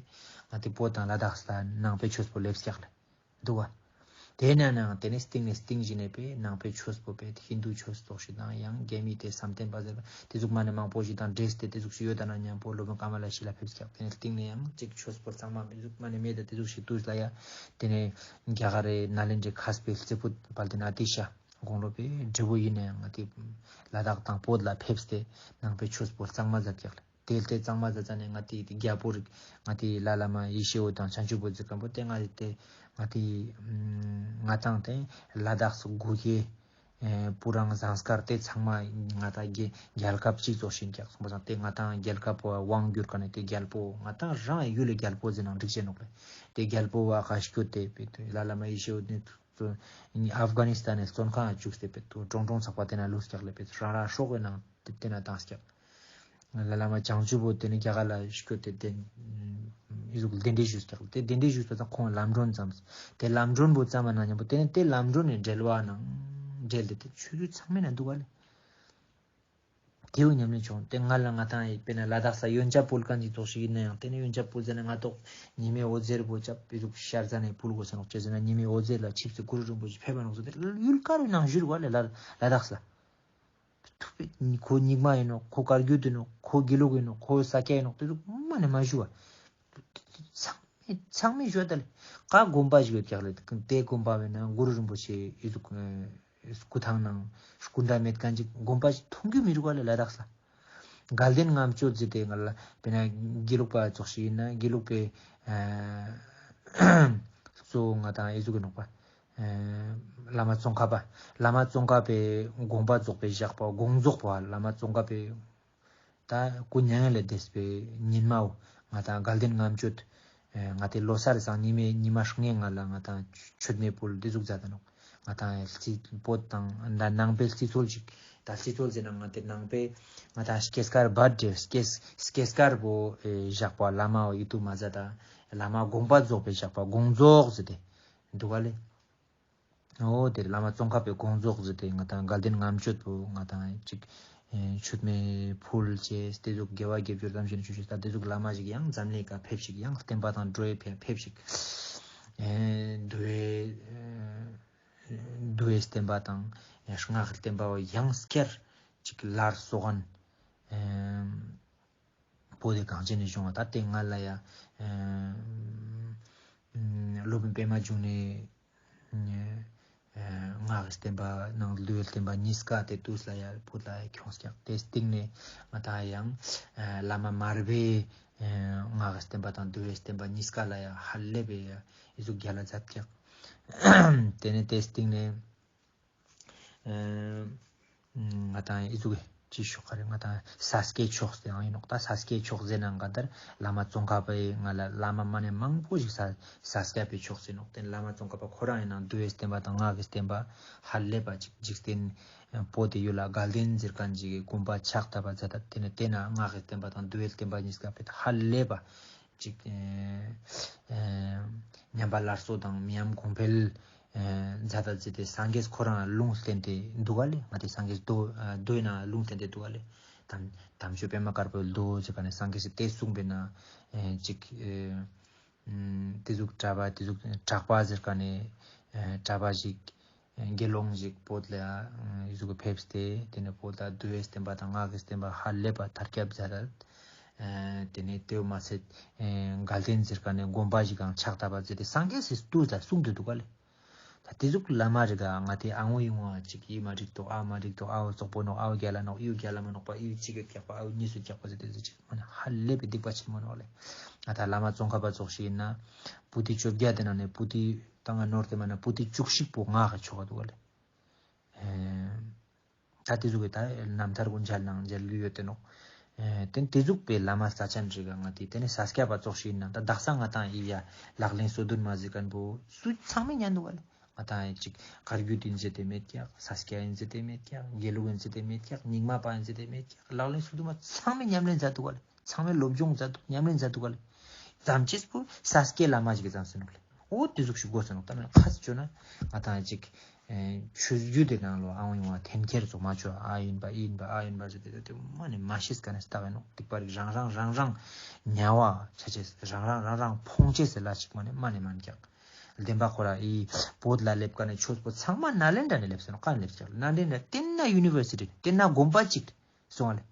ང་དེ་བོད་དང་ལ་དྭགས་ལ་ནང་པའི་ཆོས་པོ་སླེབས་ཀྱག་ལ་འདུག་བ། དེ་ན་ནང་དེ་ནས་སྟེང་ནས་སྟེང་བཞིན་ནས་པས་ནང་པའི་ཆོས་པོ་པས་ཧིན་དུ་ཆོས་ཙོགས་ཤིག་དང་ཡང་རྒྱ་མི་དེ་བསམ་གཏན་པ་ཟེར་བ་དེ་ཟུག་མ་ནས་མང་པོ་ཞིག་དང་འདྲེས་ཏེ་དེ་ཟུག་ཞིག་ཡོད་ད་ན་མཉམ་པོ་སློབ་དཔོན་ཀ་མ་ལ་ཤཱི་ལ་ཕེབས་ཀྱག་དེ་ནས་སྟེང་ནས་ཡང་གཅིག་ཆོས་པོ་གཙང་མ་མི་ཟུག་མ་ནས་མེད་དེ་དེ་ཟུག་ཞིག་དུས་ལ་ཡ། དེ་ནས་རྒྱ་གར་རེ་ནཱ་ལེནྡྲའི་མཁས་པའི་རྩེ་ཕུད་དཔལ་ལྡན་ཨ་ཏི་ཤ་དགུང་ལོ་པའི་འབྲས་བུ་ཡིན་ན་ཡང་ང་དེ་ལ་དྭགས་དང་བོད་ལ་ཕེབས་ཏེ་ནང་པའི་ཆོས་པོ་གཙང་མ་མཛད་ཀྱག་ལ། དེ་ལྟའི་གཙང་མ་མཛད་ཙ་ནས་ང་དེ་དེ་རྒྱལ་པོ་རིགས་ང་དེ་ལ་བླ་མ་ཡེ་ཤེས་འོད་དང་བྱང་ཆུབ་འོད་ཟེར་མཁན་པོ་དེ་ང་དེ་ང་དེ་ང་དང་དེ་ལ་དྭགས་སུ་སྒོ་ཁའི་ཨེ་པུ་རང་ཟངས་དཀར་དེ་ཚང་མ་ང་དང་རྒྱལ་རྒྱལ་ཁབ་གཅིག་ཙོགས་ཤིག་ཀྱག་སོང་པ་སང་དེ་ང་དང་རྒྱལ་ཁབ་དབང་བསྒྱུར་མཁན་ནི་དེ་རྒྱལ་པོ་ང་དང་རང་ཡུལ་ལ་རྒྱལ་པོ་ཟེར་ནང་འགྲིག་བྱས་ནོག་ལེ། དེ་རྒྱལ་པོ་བ་ཁ་སྐྱོད་དེ་པེ་ལ་བླ་མ་ཡེ་ཤེས་འོད་ནི་ཨབ་གྷ་ནི་སི་ཐན་ནས་བཙོན་ཁང་བཅུག་སྟེ་པེ་ཏུ་ཀྲོང་ཀྲོང་ཚགས་པ་དེ་ན་ལུས་ཀྱག་ལེ། པེ་རང་རང་སྲོག་གི་ནང་དེ་དེ་ན་བཏང་ཀྱག་ལ་བླ་མ་བྱང་ཆུབ་འོད་དེ་ནི་རྒྱ་གར་ལ་སྐྱོད་དེ་དེ་ཨི་ཟུག་གདན་འདྲེན་ཞུས་ཀྱག་དེ་གདན་འདྲེན་ཞུས་པ་ཙང་ཁོང་ལམ་གྲོན་བརྩམས། དེ་ལམ་གྲོན་པོ་བརྩམས་པ་ན་མཉམ་པོ་དེ་ནི་དེ་ལམ་གྲོན་ནས་འབྲེལ་བ་ནང་འབྲེལ་ཏེ་དེ་ཆོས་བརྒྱུད་ཚང་མའི་ནང་འདུག་ག་ལེ། དེའུ་ཉམས་ལེན་བྱུང་། དེ་ང་ལ་ང་དང་ཡིག་དཔེར་ན་ལ་དྭགས་ས་ཡོན་ཆབ་ཕུལ་མཁན་གྱི་ཚོགས་ཤིག་ཡིན་ན་ཡང་དེ་ནི་ཡོན་ཆབ་ཕུལ་ཟེར་ན་ང་ཏོག་ཉི་མའི་འོད་ཟེར་པོ་ཆབ་པི་ཟུག་ཤར་ཟ་ནས་ཕུལ་དགོས་ཟེར་ནོག་ཅེས་ཟེར་ན་ཉི་མའི་འོད་ཟེར་ལ་ཆིབས་སུ་གུ་རུ་རིན་པོ་ཆེ་ཕེབས་པ་ནོག་ཟེར་ཏེ་ཡུལ་ག་རུ་ནང་བཞུར་བ་ལས་ལ་ལ་དྭགས་ས། ཐུབ་པའི་ཁོ་རྙིང་མ་ཡིན་ནོག་ཁོ་བཀའ་བརྒྱུད་དུ་ནོག་ཁོ་དགེ་ལུགས་ཡིན་ནོག་ཁོ་ས་སྐྱ་ཡིན་ནོག་དེ་ཚོ་མ་ནས་མ་ཞུ་བ། ཚང་མས་ཚང་མས་ཞུ་བ་ད་ལས་ཀ་དགོན་པ་ཞིག་ཡོད་ཀྱག་ལས་དེ་དགོན་པ་བས་ན་གུ་རུ་རིན་པོ་ཆེ་ཡི་ཚུགས་སྐུ་ཐང་ནང་སྐུ་འདྲ་མེད་མཁན་ཅིག་དགོན་པ་ཞིག་མཐོང་རྒྱུ་མི་རུག་ག་ལས་ལ་དྭགས་ས། དགའ་ལྡན་ལྔ་མཆོད་ཟེར་ཏེ་ང་ལ་དཔེར་ན་དགེ་ལུགས་པ་ཚོགས་ཤིག་ཡིན་ན་དགེ་ལུགས་པའི་གཙོ་བོ་ང་དང་ཨེ་ཟུག་གི་ནོག་པ། བླ་མ་ཙོང་ཁ་པ། བླ་མ་ཙོང་ཁ་པའི་དགོངས་པ་རྫོགས་པའི་ཞགས་པ་དགོངས་རྫོགས་པ་བླ་མ་ཙོང་ཁ་པའི་ད་སྐུ་མྱ་ངན་ལས་འདས་པའི་ཉིན་མའོ། ང་དང་དགའ་ལྡན་ལྔ་མཆོད། ང་དེ་ལོ་གསར་སང་ཉི་མའི་ཉི་མ་ལྔའི་ང་ལ་ང་དང་མཆོད་མེ་ཕུལ་འདི་ཟུག་མཛད་ད་ནོག་ང་དང་རྩི་བོད་དང་ད་ནང་པའི་རྩི་སོལ་ཅིག་ད་རྩི་སོལ་ཟེར་ན་ང་དེ་ནང་པའི་ང་དང་སྐྱེས་སྐར་བར་ཌེ་སྐྱེས་སྐྱེས་སྐར་པོ་བཞག་པ་བླ་མའོ་ཡིད་དུ་མ་ཟ་ད་བླ་མ་དགོངས་པ་རྫོགས་པའི་བཞག་པ་དགོངས་རྫོགས་ཟེར་ཏེ་འདུག་ག་ལེ། འོ་དེ་བླ་མ་ཙོང་ཁ་པའི་དགོངས་རྫོགས་ཟེར་ཏེ་ང་དང་དགའ་ལྡན་ལྔ་མཆོད་པོ་ང་དང་ཅིག་མཆོད་མེ་ཕུལ་བྱས་དེ་ཟུག་དགེ་བ་དགེ་སྦྱོར་དམ་ཞིང་ཆོས་ཞུས་ད་དེ་ཟུག་བླ་མ་ཞིག་ཡང་འཛམ་གླིང་ཀ་ཕེབས་ཤིག་ཡང་བསྟན་པ་དང་འགྲོ་བའི་ཕེ་ཕེབས་ཤིག་འདུལ་བའི་འདུལ་བའི་བསྟན་པ་དང་སྔགས་བསྟན་པ་ཡང་བསྐྱར་ཅིག་སླར་གསོ་མཁན་བོད་དེ་གངས་ཅན་ནས་བྱུང་བ་ད་ལྟའི་ང་ལ་ཡ་སློབ་དཔོན་པད་མ་འབྱུང་གནས་སྔགས་ཀྱི་བསྟན་པ་ནང་འདུལ་བའི་བསྟན་པ་གཉིས་ཀ་དེ་དུས་ལ་ཡ་བོད་ལ་ཡ་ཁྱོངས་ཀྱག་དེ་སྟེང་ནས་ང་ད་ཡང་བླ་མ་མར་པའི་སྔགས་ཀྱི་བསྟན་པ་དང་འདུལ་བའི་བསྟན་པ་གཉིས་ཀ་ལ་ཡ་ཧ་ལས་པའི་ཡ་ཨི་ཟུག་རྒྱ་ལ་མཛད་ཀྱག་དེ་ནས་དེ་སྟེང་ནས། ང་དང་ཨི་ཟུག་ ཅི་ཞུ་ག་རེ། ང་དང་ས་སྐྱའི་ཕྱོགས་ཟེར་ཡང་ཡིན་ནོག་ད་ས་སྐྱའི་ཕྱོགས་ཟེར་ན་ག་དར་བླ་མ་ཙོང་ཁ་པའི་ང་ལ་བླ་མ་མ་ནས་མང་པོ་ཞིག་ས་ས་སྐྱ་པའི་ཕྱོགས་ཟེར་ནོག་དེ་བླ་མ་ཙོང་ཁ་པ་ཁོ་རང་ཡིན་ན་འདུལ་བའི་བསྟན་པ་དང་སྔགས་ཀྱི་བསྟན་པ་ཧ་ལས་པ་ཅིག་འཇིག་རྟེན་པོ་དེ་ཡུལ་ལ་དགའ་ལྡན་ཟེར་མཁན་ཅིག་གི་དགོན་པ་ཕྱག་བཏབ་པ་མཛད་ད། དེ་ནས་དེ་ན་སྔགས་ཀྱི་བསྟན་པ་དང་འདུལ་བའི་བསྟན་པ་གཉིས་ཀ་དཔེ་ཧ་ལས་པ་ཅིག་ཨེ་ཨེ་ཉམས་པ་སླར་གསོ་དང་མི་ཉམས་གོང་འཕེལ་ཨེ་མཛད་ད་ཟེར་ཏེ་སངས་རྒྱས་ཁོ་རང་ལུང་བསྟན་ཏེ་འདུག་ག་ལེ། ང་དེ་སངས་རྒྱས་མདོ་ཨ་མདོའི་ནང་ལུང་བསྟན་ཏེ་འདུག་ག་ལེ། དམ་དམ་ཆོས་པད་མ་དཀར་པོའི་མདོ་ཟེར་ག་ནས་སངས་རྒྱས་སི་དེ་གསུངས་པས་ན་ཨེ་ཅིག་ཨེ་ཨམ་དེ་ཟུག་གྲྭ་པ་དེ་ཟུག་གྲགས་པ་ཟེར་ག་ནས་ཨེ་གྲྭ་པ་ཞིག་དགེ་སློང་ཞིག་བོད་ལ་ཨེ་ཟུག་གི་ཕེབས་ཏེ་དེ་ནས་བོད་ལ་འདུལ་བའི་བསྟན་པ་དང་སྔགས་ཀྱི་བསྟན་པ་ཧ་ལས་པ་དར་ཁྱབ་མཛད་ར། ཨེ་དེ་ནས་དེའུ་མ་ཚད་ཨེ་དགའ་ལྡན་ཟེར་ག་ནས་དགོན་པ་ཞིག་གང་ཕྱག་བཏབ་པ་ཟེར་ཏེ་སངས་རྒྱས་སི་དུས་ལ་གསུངས་ཏེ་འདུག་ག་ལེ། ད་དེ་ཟུག་བླ་མ་རིག་ག་ང་དེ་ཨ་ངོ་ཡི་ངོ་ཅིག་ཡི་མ་རིག་དོ་ཨ་མ་རིག་དོ་ཨ་བོ་ཙོག་པོ་ནོག་ཨ་བོ་རྒྱ་ལ་ནོག་ཨི་བོ་རྒྱ་ལ་མ་ནོག་པ་ཨི་བོ་གཅིག་གི་རྒྱག་པ་ཨ་བོ་གཉིས་སུ་རྒྱག་པ་ཟེར་ཏེ་ཟེར་ཅིག་མ་ནི་ཧ་ལས་པའི་སྡིག་པ་ཆེན་མོ་ནོག་ལེ། ང་ད་བླ་མ་ཙོང་ཁ་པ་ཙོགས་ཤིག་ཡིན་ན་པོ་ཏི་བཅོ་བརྒྱད་དེ་ནང་ནས་པོ་ཏི་ད་ང་ནོར་དེ་མ་ན་པོ་ཏི་བཅུ་གཅིག་པོ་ངག་གི་ཆོ་ག་འདུག་ག་ལེ། ཨེ་ད་དེ་ཟུག་གི་ད་རྣམ་ཐར་གུན་མཇལ་ནང་མཇལ་རྒྱུ་ཡོད་དེ་ནོག་ཨེ་དེ་དེ་ཟུག་པའི་བླ་མ་ས་ཆ་འདྲི་ག་ང་དེ་དེ་ནས་ས་སྐྱ་པ་ཙོགས་ཤིག་ཡིན་ན་ད་དག་ས་ང་དང་ཡི་ཡ་ལག་ལེན་སོ་བདུན་མ་ཟིག་གན་པོ་སུ་ཚང་མས་ཉན་འདུག་ག་ལེ། ང་དང་ཡི་ཅིག་བཀའ་བརྒྱུད་ཡིན་ཟེར་དེ་མེད་ཀྱག་ས་སྐྱ་ཡིན་ཟེར་དེ་མེད་ཀྱག་དགེ་ལུགས་ཡིན་ཟེར་དེ་མེད་ཀྱག་རྙིང་མ་པ་ཡིན་ཟེར་དེ་མེད་ཀྱག་ལག་ལེན་སོ་བདུན་མ་ཚང་མས་ཉམས་ལེན་མཛད་འདུག་ག་ལེ། ཚང་མས་སློབ་སྦྱོང་མཛད་འདུག་ཉམས་ལེན་མཛད་འདུག་ག་ལེ། ཙམ་ཅིག་པོ་ས་སྐྱའི་བླ་མ་ཞིག་གི་ཙམ་ཟེར་ནོག་ལེ། འོ་དེ་ཟུག་ཞིག་དགོས་ཟེར་ནོག་ད་ནི་ཁ་ཚིག་བརྗོད་ན་ང་དང་ཅིག་ཨེ་ཆོས་བརྒྱུད་དེ་ནང་ལོ་ཨང་ཡོང་བ་འཐེན་འཁྱེར་ཚོ་མ་ཆོག་ཨ་ཡིན་པ་ཨི་ཡིན་པ་ཨ་ཡིན་པ་ཟེར་ཏེ་དེ་མ་ནི་མ་ཤེས་ག་ནས་ལྟ་བས་ནོག་སྡིག་པ་རིགས་རང་རང་རང་རང་ཉ་བ་ཆ་ཆེས་རང་རང་རང་རང་ཕོངས་ཆེས་ཟེར་ལ་ཅིག་མ་ནི་མ་ནི་མ་ནི་ཀྱག་བདེན་པ་ཁོ་ར་ཨི་བོད་ལ་སླེབས་ག་ནས་ཆོས་པོ་ཚང་མ་ནཱ་ལེནྡྲ་ནས་སླེབས་ཟེར་ནོག་ག་ནས་སླེབས་ཀྱག་ནཱ་ལེནྡྲ་དེ་ན་ཡུ་ནི་ཝར་སི་ཊི་དེ་ན་དགོན་པ་ཅིག་སོང་བ་ལེ།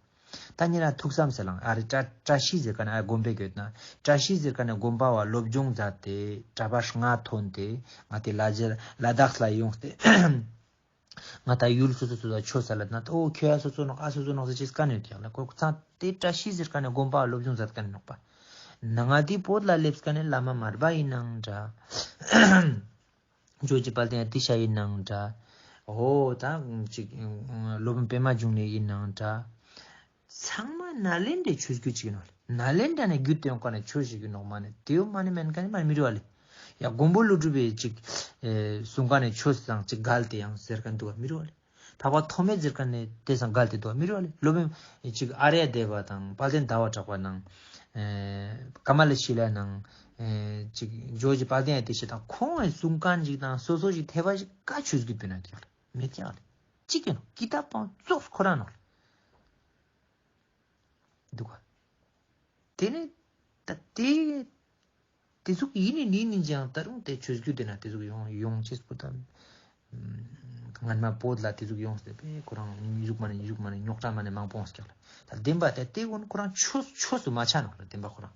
ད་ཉེ་རང་ཐུགས་བསམ་ཟེར་ལང་ཨ་རེ་བཀྲ་བཀྲ་ཤིས་ཟེར་ག་ན་ཨ་དགོན་པའི་གོད་ན་བཀྲ་ཤིས་ཟེར་ག་ན་དགོན་པ་བ་སློབ་སྦྱོང་མཛད་དེ་གྲྭ་པ་ལྔ་ཐོན་ཏེ་ང་དེ་ལ་རྒྱ་ལ་དྭགས་ལ་ཡོང་སྟེ་ང་ད་ཡུལ་སོ་སོ་སོ་ལ་ཆོས་ས་ལ་ན་ཨོ་ཁྱོད་ཨ་སོ་སོ་ནོག་ཨ་སོ་སོ་ནོག་ཟེར་ཅེས་ག་ནས་ཀྱག་ལ་ཁོ་ཚང་དེ་བཀྲ་ཤིས་ཟེར་ག་ན་དགོན་པ་བ་སློབ་སྦྱོང་མཛད་ག་ནས་ནོག་པ་ན་ང་དེ་བོད་ལ་སླེབས་ག་ནས་བླ་མ་མར་པ་ཡིན་ནང་འདྲ། ཇོ་རྗེ་དཔལ་ལྡན་ཏི་ཤ་ཡིན་ནང་འདྲ། འོ་ད་ཅིག་སློབ་དཔོན་པད་མ་འབྱུང་གནས་ཡིན་ནང་འདྲ། ཚང་མ་ནཱ་ལེནྡྲའི་ཆོས་བརྒྱུད་ཅིག་ཡིན་ནོག་ལེ། ནཱ་ལེནྡྲ་ནས་བརྒྱུད་དེ་ཡོང་ག་ནས་ཆོས་ཤིག་ཡིན་ནོག་མ་ནས་དེའུ་མ་ནས་མེན་ག་ནས་མ་ནས་མི་རུ་བ་ལེ། ཡ་མགོན་པོ་ཀླུ་སྒྲུབ་པའི་ཅིག་གསུང་ག་ནས་ཆོས་དང་ཅིག་འགལ་ཏེ་ཡང་ཟེར་ག་འདུག་བ་མི་རུ་བ་ལེ། འཕགས་པ་ཐོགས་མེད་ཟེར་མཁན་ནི་དེ་སང་འགལ་ཏེ་འདུག་མི་རུ་བ་ལེ། སློབ་དཔོན་ཅིག་ཨཱརྱ་དེ་བ་དང་དཔལ་ལྡན་ཟླ་བ་གྲགས་པ་དང་། ཨེ་ཀ་མ་ལ་ཤཱི་ལ་དང་། ཨེ་ཅིག་ཇོ་རྗེ་དཔལ་ལྡན་ཏི་ཤ་དང་ཁོང་གི་གསུང་མཁན་ཅིག་དང་སོ་སོ་ཞིག་ཐེ་བ་ཞིག་ཀ་ཆོས་བརྒྱུད་པའི་ནང་དེ་ལ་མེད་ཀྱང་ལེ། གཅིག་ཡིན་ནོ་ཀི་ཏ་པང་ཙོགས་ཁོ་རང་ནོ་ལེ། འདུག་ག་དེ་ནི་ད་དེ། དེ་ཟུག་ཡིན་ནི་ནི་ནི་ཅང་ད་རུང་དེ་ཆོས་བརྒྱུད་དེ་ན་དེ་ཟུག་ཡོང་ཡོང་ཅེས་པོ་དང་། སྔན་མ་བོད་ལ་དེ་ཟུག་ཡོང་སྟེ་པས་ཁོ་རང་ཉི་ཟུག་མ་ནི་ཉི་ཟུག་མ་ནི་རྙོག་དྲ་མ་ནི་མང་པོ་ཡོང་སྐྱག་ལ། ད་བདེན་པ་དེ་དེ་ཀུན་ཁོ་རང་ཆོས་ཆོས་སུ་མ་ཆགས་ནོག་ལ་བདེན་པ་ཁོ་རང་།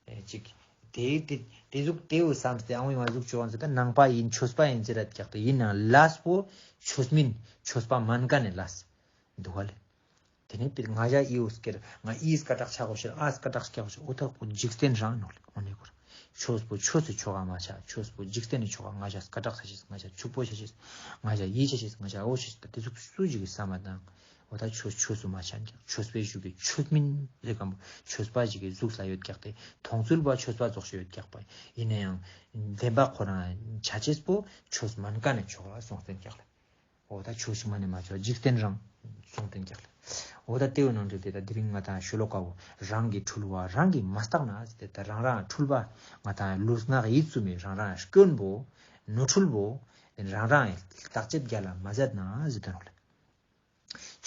ཨེ་ཅིག་དེ་དེ་དེ་ཟུག་དེའུ་བསམ་སྟེ་ཨང་བའི་མ་ཟུག་ཅོ་བ་ཟེར་ད་ནང་པ་ཡིན་ཆོས་པ་ཡིན་ཟེར་ར་སྐྱག་དེ་ཡིན་ནང་ལས་པོ་ཆོས་མིན་ཆོས་པ་མན་ཀ་ནས་ལས་འདུག་ག་ལེ། དེ་ནས་པིར་ང་ཞ་ཨི་འུ་སྐེར་ང་ཨིས་ཀ་དྲག་ཆ་གོ་ཤེར་ཨ་སྐ་དྲག་སྐྱ་གོ་ཤེར་འོ་ཐག་པོ་འཇིག་རྟེན་རང་ནོག་ལེ། འོ་ནི་གོ་ར་ཆོས་པོ་ཆོས་སུ་ཆོག་ག་མ་ཆ་ཆོས་པོ་འཇིག་རྟེན་ནི་ཆོག་ག་ང་ཞ་སྐ་དྲག་ཆ་ཤེས་ང་ཞ་ཕྱུག་པོ་ཆ་ཤེས་ང་ཞ་ཡི་ཆ་ཤེས་ང་ཞ་འོ་ཤེས་ད་དེ་ཚོ་སུ་ཞིག་གི་བསམ་པ་དང་འོ་ད་ཆོས་ཆོས་སུ་མ་ཆ་ཀྱང་ཆོས་པའི་ཞུ་གི་ཆོས་མིན་རེ་གམ་པོ་ཆོས་པ་ཞིག་གི་གཟུགས་ལ་ཡོད་ཀྱག་དེ་མཐོང་ཚུལ་པ་ཆོས་པ་ཙོགས་ཤིག་ཡོད་ཀྱག་པ་ཡིན་ན་ཡང་བདེན་པ་ཁོ་རང་ཆ་ཆེས་པོ་ཆོས་མན་ཀ་ནས་ཆོག་ལ་སོང་སྟེ་ཀྱག་ལ། འོ་ད་ཆོས་ཤིག་མ་ནས་མ་ཆོག་འཇིག་རྟེན་རང་གསུངས་ཏེ་ཀྱག་ལ། འོ་ད་ལྟེའུ་ནང་འདྲེ་དེ་ད་དེ་རིང་ང་དང་ཤོ་ལོ་ཀ་བོ་རང་གི་འཁྲུལ་བ་རང་གིས་མ་བརྟགས་ན་ཟེར་ཏེ་ད་རང་རང་འཁྲུལ་བ་ང་དང་ལུས་ངག་ཡིད་གསུམ་མི་རང་རང་སྐྱོན་པོ་ནོར་འཁྲུལ་པོ་རང་རང་བརྟག་དཔྱད་རྒྱ་ལ་མ་མཛད་ན་ཟེར་དོན་ནོ་ལེ།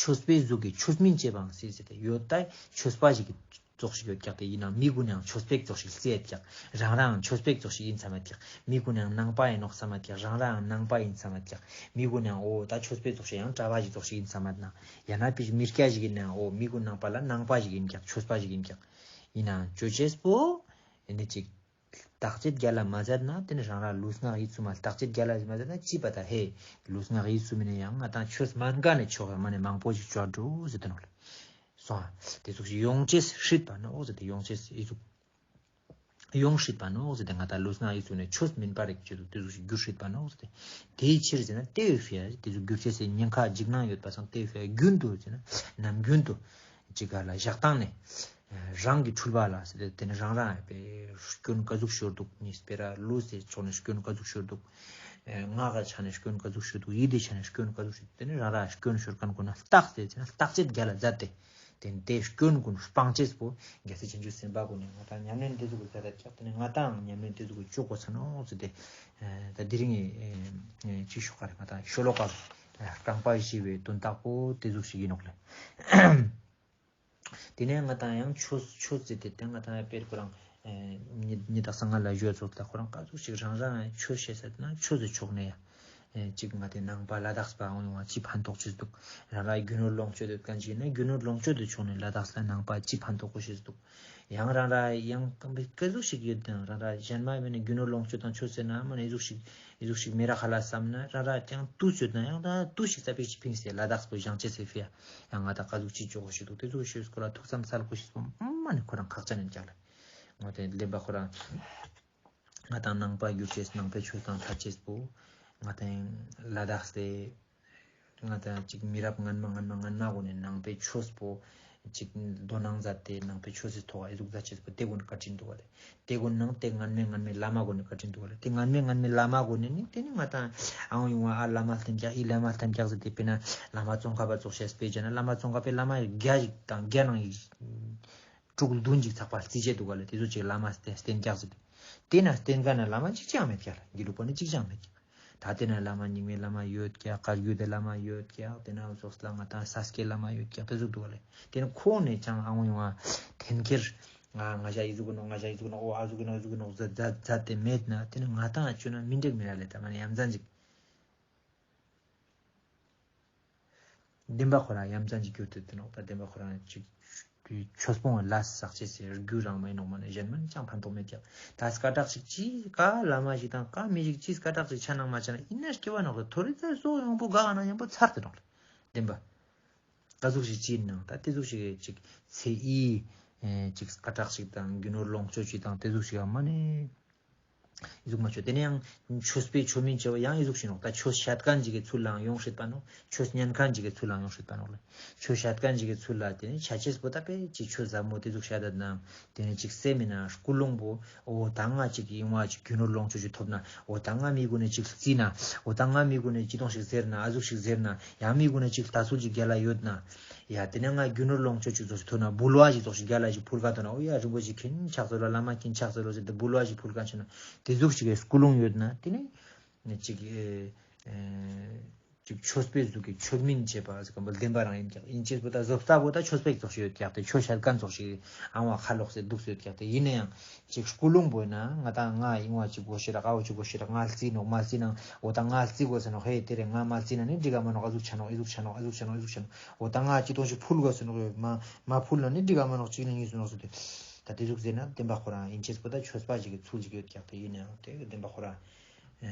ཆོས་པའི་གཟུགས་ཀྱི་ཆོས་མིན་བྱེད་པའང་སྲིད་ཟེར་ཏེ་ཡོད་ད་ཆོས་པ་ཞིག་གི་ཙོགས་ཤིག་ཡོད་ཀྱག་དེ་ཡིན་ན་མི་ཀུན་ཡང་ཆོས་པའི་ཙོགས་ཤིག་བརྩི་ཡོད་ཀྱག་རང་རང་ཆོས་པའི་ཙོགས་ཤིག་ཡིན་བསམ་ཡོད་ཀྱག་མི་ཀུན་ཡང་ནང་པ་ཡིན་ནོག་བསམ་ཡོད་ཀྱག་རང་རང་ནང་པ་ཡིན་བསམ་ཡོད་ཀྱག་མི་ཀུན་ཡང་འོ་ད་ཆོས་པའི་ཙོགས་ཤིག་ཡང་གྲྭ་པ་ཞིག་ཙོགས་ཤིག་ཡིན་བསམ་ཡོད་ན་ཡང་ན་པི་མི་སྐྱ་ཞིག་ཡིན་ན་འོ་མི་ཀུན་ནང་པ་ལ་ནང་པ་ཞིག་ཡིན་ཀྱག་ཆོས་པ་ཞིག་ཡིན་ཀྱག་ཡིན་ན་ཅོ་ཅེས་པོ་ཡིན་ནི་ཅིག་བརྟག་དཔྱད་རྒྱ་ལ་མ་མཛད་ན་དེ་ནི་རང་རང་ལུས་ངག་ཡིད་གསུམ་མ་བརྟག་དཔྱད་རྒྱ་ལ་མ་མཛད་ན་ཅི་པ་ད་ཧེ་ལུས་ངག་ཡིད་གསུམ་མིན་ན་ཡང་ང་དང་ཆོས་མན་ཀ་ནས་ཆོག་ཡང་མ་ནས་མང་པོ་ཞིག་ཅོ་འགྲོ་ཟེར་དོན་ནོ་ལེ། སོང་ཨ། དེ་ཚོགས་ཤིག་ཡོང་ཅེས་སྲིད་པ་ནོ་ཟེར་ཏེ་ཡོང་ཅེས་ཨི་ཟུག་ཡོང་སྲིད་པ་ནོག་ཟེར་ཏེ། ང་ད་ལུས་ངག་ཡིད་གསུམ་ནས་ཆོས་མིན་པ་རིག་ཅེས་དུ་དེ་ཟུག་ཞིག་འགྱུར་སྲིད་པ་ནོག་ཟེར་ཏེ། དེའི་ཕྱིར་ཟེར་ན་དེ་བས་ཕྱི་དེ་ཟུག་འགྱུར་ཅེས་སི་ཉེན་ཁ་འཇིགས་སྣང་ཡོད་པ་སང་དེ་བས་ཕྱི་རྒྱུན་དུ་ཟེར་ན་ནམ་རྒྱུན་དུ་ཅིག་ག་ལ་བཞག་སྟངས་ནས། རང་གི་འཁྲུལ་པ་ལ་ཟེར་ཏེ་དེ་ནི་རང་རང་ཡང་པའི་སྐྱོན་ག་ཟུག་ཤོར་འདུག་ནི་སྤེ་ར་ལུས་སི་ཕྱོགས་ནས་སྐྱོན་ག་ཟུག་ཤོར་འདུག། ངག་གི་ཆ་ནས་སྐྱོན་ག་ཟུག་ཤོར་འདུག། ཡིད་དི་ཆ་ནས་སྐྱོན་ག་ཟུག་ཤོར་འདུག། དེ་ནི་རང་རང་སྐྱོན་ཤོར་མཁན་ཀུན་ལ་བརྟག་སྟེ་ཟེར་ན་བརྟག་དཔྱད་རྒྱལ་ལ་མཛད་དེ། དེ་ནི་དེ་སྐྱོན་ཀུན་སྤང་ཅེས་པོ་རྒྱལ་སྲས་བྱང་ཆུབ་སེམས་དཔའ་ཀུན་ནས་ང་ད་ཉམས་ལེན་དེ་ཟུག་གི་མཛད་དེ་ཀྱག། དེ་ནི་ང་དང་ཉམས་ལེན་དེ་ཟུག་གི་བཅུག་དགོས་ས་ནོག་ཟེར་ཏེ། ད་དེ་རིང་ངས་ཅིག་ཤོ་ཀ་རེ་ང་དང་ཤོ་ལོ་ཀ་རྐང་པ་བཞི་བའི་དོན་དག་པོ་དེ་ཟུག་ཞིག་ཡིན་ནོག་ལེ། དེ་ནས་ང་དང་ཡང་ཆོས་ཆོས་ཟེར་ཏེ་དེ་ང་དང་ཡང་དཔེར་ཁོ་རང་ཉི་ཉི་ཟླ་སང་ང་ལ་ཞུ་ཚོགས་ལ་ཁོ་རང་ག་ཟུག་ཞིག་རང་རང་ཆོས་བཤད་ས་ན་ཆོས་ཟེར་ཆོག་ནས་ཡ། ཨེ་གཅིག་ང་དེ་ནང་པ་ལ་དྭགས་པ་འོང་ཡོང་བ་ཅི་ཕན་ཐོགས་ཅི་འདུག། རང་ར་རྒྱུ་ནོར་ལོངས་སྤྱོད་དུ་གང་ཅིག་ན་རྒྱུ་ནོར་ལོངས་སྤྱོད་དུ་ཆོག་ནས་ལ་དྭགས་ལ་ནང་པ་ཅི་ཕན་ཐོགས་གོ་ཤེས་འདུག། ཡང་རང་ར་ཡང་གང་པའི་སྐད་ཟུག་ཞིག་ཡོད་དང་རང་ར་གཞན་མ་མེད་ན་རྒྱུ་ནོར་ལོངས་སྤྱོད་དང་ཆོས་ཟེར་ན་མ་ནས་ཟུག་ཞིག་ཨི་ཟུག་ཞིག་མེ་ར་ཁ་ལ་བསམ་ན་རང་ར་ཀྱང་ཏུ་ཅོད་ན་ཡང་ད་ཏུ་ཞིག་ས་པིག་ཅི་ཕིང་སེ་ལ་དྭགས་པོ་བཞེངས་ཅེས་སེ་ཕི་ཡ་ཡང་ང་ད་ག་ཟུག་ཅི་ཅོ་གོ་ཤེས་འདུག། དེ་ཟུག་ཤེས་སྐོར་ལ་ཐུགས་བསམ་སལ་གོ་ཤེས་པོ་མ་ནས་ཁོ་རང་ཁག་ཅན་ཡིན་ཀྱང་ལ་ངོ་དེ་བདེན་པ་ཁོ་རང་། ང་དང་ནང་པ་གྱུར་ཅེས་ནང་པའི་ཆོས་དང་ཐར་ཅེས་པོ། ང་དང་ལ་དྭགས་སེ། ང་དང་ཅིག་མི་རབས་སྔན་མ་སྔན་མ་སྔན་མ་གོ་ནས་ནང་པའི་ཆོས་པོ། ཅིག་དོ་སྣང་མཛད་དེ་ནང་པའི་ཆོས་སི་ཐོག་ཨི་ཟུག་མཛད་ཅེས་པོ་དེ་གོ་ནས་བཀའ་དྲིན་འདུག་བ་ལེ། དེ་གོ་ནང་དེ་སྔན་མའི་སྔན་མའི་བླ་མ་གོ་ནས་བཀའ་དྲིན་འདུག་བ་ལེ། དེ་སྔན་མའི་སྔན་མའི་བླ་མ་གོ་ནས་ནི་དེ་ནི་ང་དང་ཨང་ཡོང་བ་ཨ་བླ་མ་ལྷན་རྒྱག་ཨི་བླ་མ་ལྷན་རྒྱག་ཟེར་དེ་དཔེར་ན་བླ་མ་ཙོང་ཁ་པ་ཙོགས་བཤད་སྤེལ་བྱས་ན་བླ་མ་ཙོང་ཁ་པའི་བླ་མ་ཡི་བརྒྱ་ཞིག་དང་བརྒྱ་ནང་ཡི། དྲུག་བདུན་ཅིག་ཚགས་པར་རྩིས་བྱས་འདུག་ག་ལ་དེ་ཚོ་ཅིག་བླ་མ་བསྟེན་བསྟེན་རྒྱག་ཟེར་ཏེ། དེ་ན་བསྟེན་མཁན་ན་བླ་མ་གཅིག་ཀྱང་མེད་ཀྱག་ལ་དགེ་ལུགས་པ་ནི་གཅིག་ཀྱང་མེད་ཀྱག། ད་དེ་ན་བླ་མ་རྙིང་མའི་བླ་མ་ཡོད་ཀྱག། བཀའ་བརྒྱུད་དེ་བླ་མ་ཡོད་ཀྱག། དེ་ན་ཚོགས་ལ་ང་དང་ས་སྐྱའི་བླ་མ་ཡོད་ཀྱག་དེ་ཚོ་འདུག་ག་ལ་དེ་ན་ཁོང་ནས་ཀྱང་ཨང་ཡོང་བ་འཐེན་འཁྱེར། ང་ང་ཞ་ཡི་ཟུག་གི་ནོ་ང་ཞ་ཡི་ཟུག་གི་ནོ་ཨོ་ཨ་ཟུག་གི་ནོ་ཟུག་གི་ནོ་ཟ་ཟ་ཟ་དེ་མེད་ན་དེ་ན་ང་དང་ཨ་ཅོ་ན་མི་འགྲིག་མི་ར་ལེ་ད་མ་ནི་ཡ་མཚན་ཅིག། བདེན་པ་ཁོ་རང་ཡ་མཚན་གྱི་རྒྱུ་དེ་དེ་ནོག་ད་བདེན་པ་ཁོ་རང་ཅིག་ཆོས་སྤོང་བ་ལ་ཟག་བྱེད་ཟེར་རྒྱུ་རང་མ་ཡིན་ནོག་མ་ནས་གཞན་མ་ནི་ཅང་ཕན་ཐོགས་མེད་ཀྱང་ད་སྐད་གྲགས་ཅིག་ཅིས་ཀ་བླ་མ་ཞིག་དང་ཀ་མི་ཞིག་ཅིས་སྐད་གྲགས་ཅིག་ཆ་ནང་མ་ཆ་ན་ཡིན་ན་སྐྱེ་བ་ནོག་ལ་ཐོ་རི་ཚ་སོགས་ཡོང་པོ་ག་ག་ན་ཡོང་པོ་ཚར་དེ་ནོག་ལ་བདེན་པ་ཀ་ཟུག་ཞིག་ཅིས་ནང་ད་དེ་ཟུག་ཞིག་ཅིག་ཚེ་ཡི་ཅིག་སྐད་གྲགས་ཅིག་དང་རྒྱུ་ནོར་ལོངས་སྤྱོད་ཅིག་དང་དེ་ཟུག་ཞིག་མ་ནས། ཨི་ཟུག་མ་ཆོས་དེ་ནས་ཡང་ཆོས་པའི་ཆོས་མིན་བྱ་བ་ཡང་ཨི་ཟུག་ཞིག་ནོག་ད་ཆོས་བཤད་མཁན་ཅིག་གི་ཚུལ་ལའང་ཡོང་སྲིད་པ་ནོག། ཆོས་ཉན་མཁན་ཅིག་གི་ཚུལ་ལའང་ཡོང་སྲིད་པ་ནོག་ལེ། ཆོས་བཤད་མཁན་ཅིག་གི་ཚུལ་ལ་དེ་ནས་བྱ་ཆེས་པོ་ད་པས་ཅིག་ཆོས་ཟབ་མོ་དེ་ཟུག་བཤད་ད་ན་དེ་ནས་ཅིག་སེམས་མིན་ན་ཀུན་སློང་པོ་འོ་ད་ང་ཅིག་ཡིན་བ་ཅིག་རྒྱུ་ནོར་ལོངས་སྤྱོད་ཅིག་ཐོབ་ན་འོ་ད་ང་མི་གུན་ནས་ཅིག་བརྩིས་ན་འོ་ད་ང་མི་གུན་ནས་ཅི་གཏོང་ཞིག་ཟེར་ན་ཨ་ཟུག་ཞིག་ཟེར་ན་ཡང་མི་གུན་ནས་ཅིག་ལྟ་ཚུལ་ཅིག་རྒྱལ་ལ་ཡོད་ན། ཡ་དེ་ནས་ང་རྒྱུ་ནོར་ལོངས་སྤྱོད་ཅིག་ཚོགས་ཤིག་ཐོབ་ན་འབུལ་བ་ཞིག་ཚོགས་ཤིག་རྒྱ་ལ་ཞིག་ཕུལ་ག་ཐོབ་ན་ཨོ་ཡ་རིན་པོ་ཆེ་ཁྱེད་ཕྱག་འཚལ་ལོ་བླ་མ་ཁྱེད་ཕྱག་འཚལ་ལོ་ཟེར་ཏེ་འབུལ་བ་ཞིག་ཕུལ་ག་ཆོད་ན་དེ་ཟུག་ཞིག་གི་ཀུན་སློང་ཡོད་ན་དེ་ནས་ཅིག་ཅིག་ཆོས་པའི་གཟུགས་ཀྱི་ཆོས་མིན་བྱེད་པ་ཟེར་ག་བདེན་པ་རང་ཡིན་ཀྱང་ཡིན་ཅེས་པོ་ད་བཟོ་ལྟ་བོ་ད་ཆོས་པའི་ཚོགས་ཤིག་ཡོད་ཀྱག་དེ་ཆོས་བཤད་མཁན་ཚོགས་ཤིག་ཨང་བ་ཁ་ལོག་སེ་འདུག་སེ་ཡོད་ཀྱག་དེ་ཡིན་ན་ཡང་། ཅིག་ཀུན་སློང་པོ་ཡིན་ན་ང་དང་ང་ཡིན་བ་ཅིག་གོ་ཤེས་ར་ཀ་བོ་ཅིག་གོ་ཤེས་ར་ང་ལ་རྩིས་ནོག་མ་རྩིས་ན་འོ་ད་ང་ལ་རྩིས་དགོས་ཟེར་ནོག་ཧེ་དེ་རེད་ང་མ་རྩིས་ན་ནི་འགྲིག་ག་མ་ནོག་ཨ་ཟུག་ཆ་ནོག་ཨི་ཟུག་ཆ་ནོག་ཨ་ཟུག་ཆ་ནོག་ཨི་ཟུག་ཆ་ནོག་འོ་ད་ང་ཅི་ཐོང་ཞིག་ཕུལ་དགོས་ཟེར་ནོག་ཧེ་མ་མ་ཕུལ་ན་ནི་འགྲིག་ག་མ་ནོག་གཅིག་ནི་གཉིས་ཟེར་ནོག་ཟེར་ཏེ་ད་དེ་ཟུག་ཟེར་ན་བདེན་པ་ཁོ་རང་ཡིན་ཅེས་པོ་ད་ཆོས་པ་ཞིག་གི་ཚུལ་ཞིག་ཡོད་ཀྱག་དེ་ཡིན་ན་ཡང་དེ་བདེན་པ་ཁོ་རང་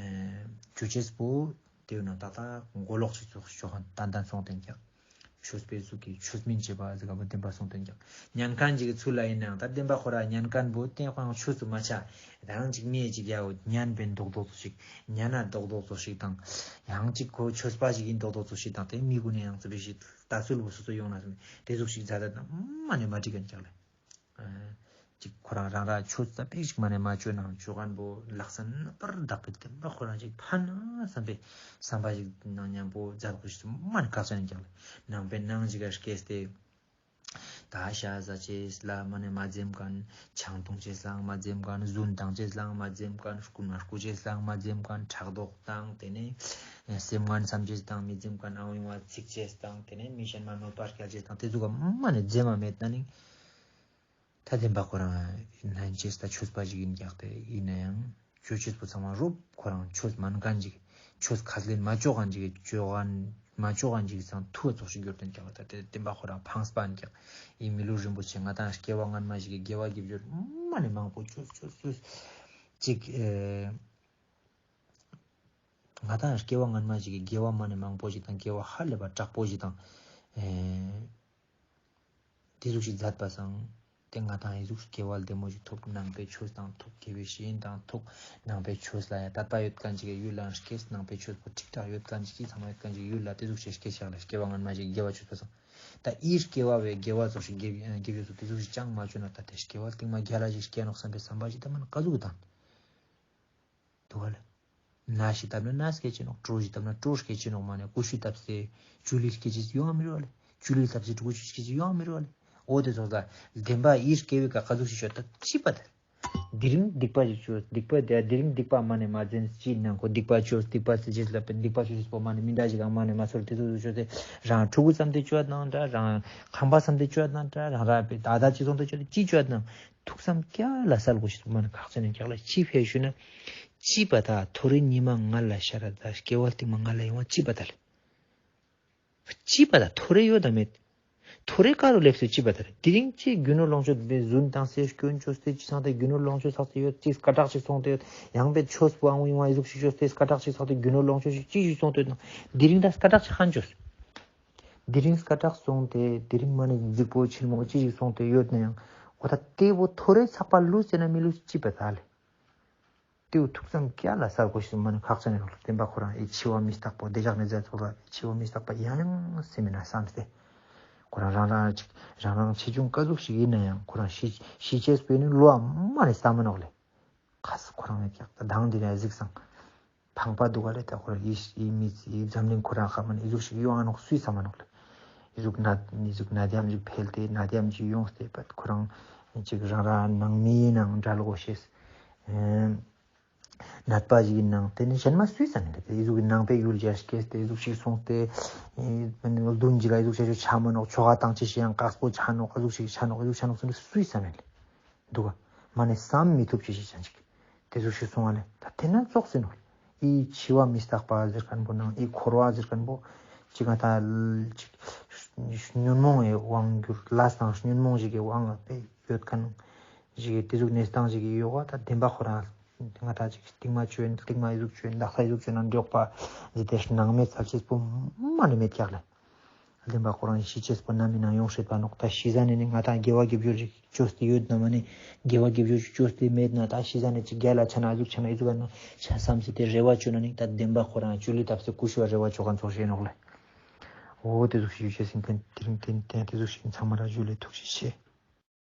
ཇུ་ཅེས་པོ། དེ་ཡོད་ན་ཏག་ཏག་མགོ་ལོག་ཅིག་ཚོགས་ཤོག་ཧང་ཏན་ཏན་སོང་བསྟན་ཀྱང་། ཆོས་པའི་གཟུགས་ཀྱི་ཆོས་མིན་བྱེད་པ་ཟེར་ག་བོ་བདེན་པ་སོང་བསྟན་ཀྱང་། ཉན་མཁན་ཅིག་གི་ཚུལ་ལ་ཡིན་ནའང་ད་བདེན་པ་ཁོ་ར་ཉན་མཁན་བོ་བསྟན་དབང་ཆོས་སུ་མ་ཆ། རང་ཅིག་མིའི་ཅིག་ཡའོ་ཉན་པའི་རྡོག་རྡོག་ཚོ་ཞིག་ཉན་ན་རྡོག་རྡོག་ཚོ་ཞིག་དང་། ཡང་ཅིག་ཁོ་ཆོས་པ་ཞིག་ཡིན་རྡོག་རྡོག་ཚོ་ཞིག་དང་དེ་མི་གུན་ནས་ཡང་ཚུལ་བཞིན་ལྟ་ཚུལ་བོ་སོ་སོ་ཡོང་ན་སོང་དེ་ཟུག་ཞིག་མཛད་ད་དང་མ་ནས་མ་འགྲིག་གན་ཀྱང་ལ། ཅིག་ཁོ་རང་རང་ར་ཆོས་ཙ་པིག་ཅིག་མ་ནས་མ་བཅོས་ནའང་བཅོ་མཁན་པོ་ལག་ས་ན་པར་བདག་གི་བདེན་པ་ཁོ་རང་ཅིག་ཕན་ན་བསམ་པའི་བསམ་པ་ཞིག་ནང་མཉམ་པོ་མཛད་དགོས་ཤིག་མ་ནས་ཁག་ཅན་ཀྱང་ལ་ནང་པའི་ནང་ཅིག་ག་སྐྱེས་ཏེ། ད་ཤ་ཟ་ཅེས་ལ་མ་ནས་མ་འཛེམ་མཁན་ཆང་འཐུང་ཅེས་ལའང་མ་འཛེམ་མཁན་རྫུན་བཏང་ཅེས་ལའང་མ་འཛེམ་མཁན་རྐུ་ན་རྐུ་ཅེས་ལའང་མ་འཛེམ་མཁན་ཕྲག་དོག་དང་དེ་ནས་སེམས་ངན་བསམ་ཅེས་དང་མི་འཛེམ་མཁན་ཨང་ཡོང་བ་ཚིག་ཅེས་དང་དེ་ནས་མི་གཞན་མ་གནོད་པ་སྐྱེལ་ཅེས་དང་དེ་ཚོ་ག་མ་ནས་འཛེམ་མ་མེད་ན་ནི། ད་བདེན་པ་ཁོ་རང་ནན་ཅེས་ད་ཆོས་པ་ཞིག་ཡིན་ཀྱག་དེ་ཡིན་ན་ཡང་ཆོས་ཆོས་པོ་ཚང་མ་རུབ་ཁོ་རང་ཆོས་མན་མཁན་ཅིག་ཆོས་ཁས་ལེན་མ་ཆོག་མཁན་ཅིག་ཆོས་མ་ཆོག་མཁན་ཅིག་ཚང་ཐུ་བ་ཚོགས་ཤིག་གྱུར་དོན་ཀྱག་ད་དེ་བདེན་པ་ཁོ་རང་ཕངས་པ་ཡིན་ཀྱག་ཡིན་མི་ལུས་རིན་པོ་ཆེ་ང་དང་སྐྱེ་བ་སྔན་མ་ཞིག་གི་དགེ་བ་དགེ་སྦྱོར་མ་ནས་མང་པོ་ཆོས་ཆོས་ཆོས་ཅིག་ཨེ། ང་དང་སྐྱེ་བ་སྔན་མ་ཞིག་གི་དགེ་བ་མ་ནས་མང་པོ་ཞིག་དང་དགེ་བ་ཧ་ལས་པ་དྲག་པོ་ཞིག་དང་། ཨེ། དེ་ཟུག་ཞིག་མཛད་པ་སང་ དེ་ང་དང་ཨི་ཟུག་སྐྱེ་བ་བདེ་མོ་ཞིག་ཐོབ། ནང་པའི་ཆོས་དང་ཐོབ། དགེ་བའི་བཤེས་གཉེན་དང་ཐོབ། ནང་པའི་ཆོས་ལ་ཡང་དད་པ་ཡོད་མཁན་ཅིག་གི་ཡུལ་ལ་སྐྱེས། ནང་པའི་ཆོས་པོ་ཁྲིག་ཁྲག་ཡོད་མཁན་ཅིག་གིས་ཚང་མ་ཡོད་མཁན་ཅིག་གི་ཡུལ་ལ་དེ་ཟུག་ཞིག་སྐྱེས་ཤག་ལ། སྐྱེ་བ་སྔན་མ་ཞིག་དགེ་བ་ཆོས་པ་སང་། ད་ཨི་སྐྱེ་བ་བའི་དགེ་བ་ཚོ་ཞིག་དགེ་དགེ་བའི་ཚོ་དེ་ཟུག་ཞིག་ཅང་མ་བྱུང་ན། ད་དེ་སྐྱེ་བ་རྟིང་མ་རྒྱལ་ལ་ཞིག་སྐྱེ་ནོག་བསམ་པའི་བསམ་པ་ཞིག་ད་མ་ན་ག་ཟུག་དང་འདུག་ག་ལ། ན་ཞིག་བཏབ་ན་ན་སྐྱེ་ཅི་ནོག། གྲོ་ཞིག་བཏབ་ན་གྲོ་སྐྱེ་ཅི་ནོག། མ་ནས་ཀུ་ཤུ་བཏབ་སྟེ་ཅུ་ལི་སྐྱེ་ཅི་ཡོང་མི་རུང་བ་ལེ། ཅུ་ལི་བཏབ་སྟེ་ཀུ་ཤུ་སྐྱེ་ཅི་ཡོང་མི་རུང་བ་ལེ། འོ་དེ་ཚོ་ད་བདེན་པ་ཨི་སྐྱེ་བའི་ཀ་ག་ཟུག་ཞིག་ཆོད་ད་ཅི་པ་ད། དེ་རིང་སྡིག་པ་ཞིག་ཆོད། སྡིག་པ་དེ་དེ་རིང་སྡིག་པ་མ་ནས་མ་འཛེམས་ཅི་ནང་ཁོ་སྡིག་པ་ཆོད། སྡིག་པ་སེ་ཅེས་ལ་པའི་སྡིག་པ་ཆོད་ཅེས་པོ་མ་ནས་མི་འདྲ་ཞིག་གང་མ་ནས་མ་ཚོར་དེ་ཚོ་ཚོ་ཆོད་དེ་རང་ཕྲུ་གུ་ཙམ་དེ་ཆོད་ནང་འདྲ། རང་ཁང་པ་ཙམ་དེ་ཆོད་ནང་འདྲ། རང་ར་པའི་ད་ད་ཅི་ཚོང་དེ་ཆོད་ཅི་ཆོད་ནང་། ཐུགས་བསམ་སྐྱ་ལ་གསལ་དགོས་ཤེས་མ་ནི་ཁག་ཅན་ནས་ཀྱག་ལ། ཅི་ཕེ་ཞུ་ན། ཅི་པ་ད་ཐོ་རེ་ཉི་མ་ང་ལ་ཤར་ད་སྐྱེ་བ་རྟིང་མ་ང་ལ་ཡོང་བ་ཅི་པ་ད་ལེ། ཅི་པ་ད་ཐོ་རེ་ཡོད་ད་མེད། ཐོ་རེ་ཀ་རུ་ལེབ་སུ་ཅི་པ་ད་ལེ། དེ་རིང་ཅི་རྒྱུ་ནོར་ལོངས་སྤྱོད་དེ་རྫུན་དང་ཟས་སྐྱོན་བཅོས་ཏེ་ཅི་སང་དེ་རྒྱུ་ནོར་ལོངས་སྤྱོད་ཚགས་ཏེ་ཡོད་ཅི་སྐད་གྲགས་ཅིག་སོང་སྟེ་ཡོད། ཡང་པའི་ཆོས་པོ་ཨང་ཡོང་བ་ཨི་ཟུག་ཞིག་བཅོས་ཏེ་སྐད་གྲགས་ཅིག་ཚགས་ཏེ་རྒྱུ་ནོར་ལོངས་སྤྱོད་ཅིག་ཅི་ཞིག་སོང་སྟེ་ཡོད་ན། དེ་རིང་ད་སྐད་གྲགས་ཅིག་ཧན་བཅོས། དེ་རིང་སྐད་གྲགས་སོང་སྟེ་དེ་རིང་མ་ནི་རྫིག་པོ་ཆེན་མོ་ཅི་ཞིག་སོང་སྟེ་ཡོད་ན་ཡང་། འོ་ད་དེ་བོ་ཐོ་རེ་ཚགས་པ་ལུས་ཟེར་ན་མི་ལུས་ཅི་པ་ད་ལེ། དེ་བོ་ཐུགས་བསམ་སྐྱ་ལ་གསལ་དགོས་ཤེས་མ་ནི་ཁག་ཅན་ཡོད་ལ། བདེན་པ་ཁོ་རང་ཨི་འཆི་བ་མི་རྟག་པ་བདེ་འཇགས་ནས་མཛད་ཐུབ་པ་འཆི་བ་མི་རྟག་པ་ཡང་ཡང་སེམས་མི་ན་བསམ་སྟེ། ཁོ་རང་རང་རང་ཅིག་རང་རང་ཆེ་ཆུང་ཀ་ཟུག་ཞིག་ཡིན་ན་ཡང་ཁོ་རང་ཤི་ཤི་ཆེས་པའི་ནི་བློ་མ་ནི་བསམ་མ་ནོག་ལེ། ཁ་སི་ཁོ་རང་ཡང་ཀྱག་ད་དང་དེ་ནས་གཟིགས་སང་། ཕངས་པ་འདུག་ག་ལེ། ད་ཁོ་རང་ཡི་ཡི་མི་ཡི་འཛམ་གླིང་ཁོ་རང་ཁ་མ་ནི་ཨི་ཟུག་ཞིག་ཡོང་ཨ་ནོག་སུས་བསམ་མ་ནོག་ལེ། ཨི་ཟུག་ན་ཨི་ཟུག་ན་དེམ་ཅིག་འཕེལ་ཏེ་ན་དེམ་ཅིག་ཡོང་སྟེ་པད་ཁོ་རང་ཅིག་རང་རང་ནང་མི་ཡིན་ནང་འདྲ་ལོ་ཤེས། ནད་པ་ཞིག་ཡིན་ནང་དེ་ནི་གཞན་མ་སུས་བསམ་མི་འདུག། དེ་ཨི་ཟུག་གི་ནང་པའི་ཡུལ་རྒྱལ་སྐྱེས་ཏེ་ཨི་ཟུག་ཞིག་སོང་སྟེ་ཨི་བདུན་གྱི་ལ་ཨི་ཟུག་བྱ་ཆོག་ཆ་མ་ནོག། ཆོ་ག་དང་ཅི་ཞིག་ཡང་དཀག་པོ་ཆ་ནོག། ཨི་ཟུག་ཞིག་ཆ་ནོག། ཨི་ཟུག་ཆ་ནོག་སུ་འདུག་སུས་བསམ་མི་འདུག་ག། མ་ནི་བསམ་མི་ཐུབ་ཅི་ཞིག་ཅན་ཅིག་དེ་ཟུག་ཞིག་སོང་བ་ལེ། ད་དེ་ན་ཙོག་ཟིན་ནོ། ཨི་འཆི་བ་མི་རྟག་པ་ཟེར་མཁན་པོ་ནང་ཨི་འཁོར་བ་ཟེར་མཁན་པོ་ཅིག་ག་ད་ཅིག་ཉོན་མོངས་ཀྱི་དབང་གྱུར་ལས་དང་ཉོན་མོངས་ཞིག་གི་དབང་ལ་ཡོད་མཁན་ཞིག་གི་དེ་ཟུག་གནས་སྟངས་ཞིག་གི་ཡོད་པ། ད་བདེན་པ་ཁོ་རང་ང་ད་ཅིག་རྟིང་མ་བཅོས་རྟིང་མ་ཨི་ཟུག་བཅོས་ལག་ས་ཨི་ཟུག་བཅོས་ན་འགྲོགས་པ་ཟེར་དེ་སྣང་མེད་ཚར་ཅེས་པོ་མ་ནི་མེད་ཀྱག་ལེ། བདེན་པ་ཁོ་རང་ཤི་ཆེས་པོ་ནམ་ཡིན་ན་ཡོང་སྲིད་པ་ནོག། ད་ཤི་ཟ་ནས་ནི་ང་དང་དགེ་བ་དགེ་སྦྱོར་ཞིག་བཅོས་ཏེ་ཡོད་ན་མ་ནི་དགེ་བ་དགེ་སྦྱོར་ཞིག་བཅོས་ཏེ་མེད་ན། ད་ཤི་ཟ་ནས་ཅིག་རྒྱལ་ལ་ཆ་ན་ཨ་ཟུག་ཆ་ན་ཨི་ཟུག་ག་ན་ཆ་བསམ་སྲིད་དེ་རེ་བ་བཅོས་ན་ནི་ད་བདེན་པ་ཁོ་རང་ཅུ་ལི་བཏབ་སྟེ་ཀུ་ཤུ་བ་རེ་བ་བཅོ་ག་ཚོགས་ཤེས་ནོག་ལེ། འོ་དེ་ཟུག་ཞིག་ཡོད་ཤེས་ཟིན་མཁན་དེ་རིང་དེ་དེ་དེ་ཟུག་ཞིག་ཚང་མ་ར་ཞུ་ལེ། ཐུགས་རྗེ་ཆེ།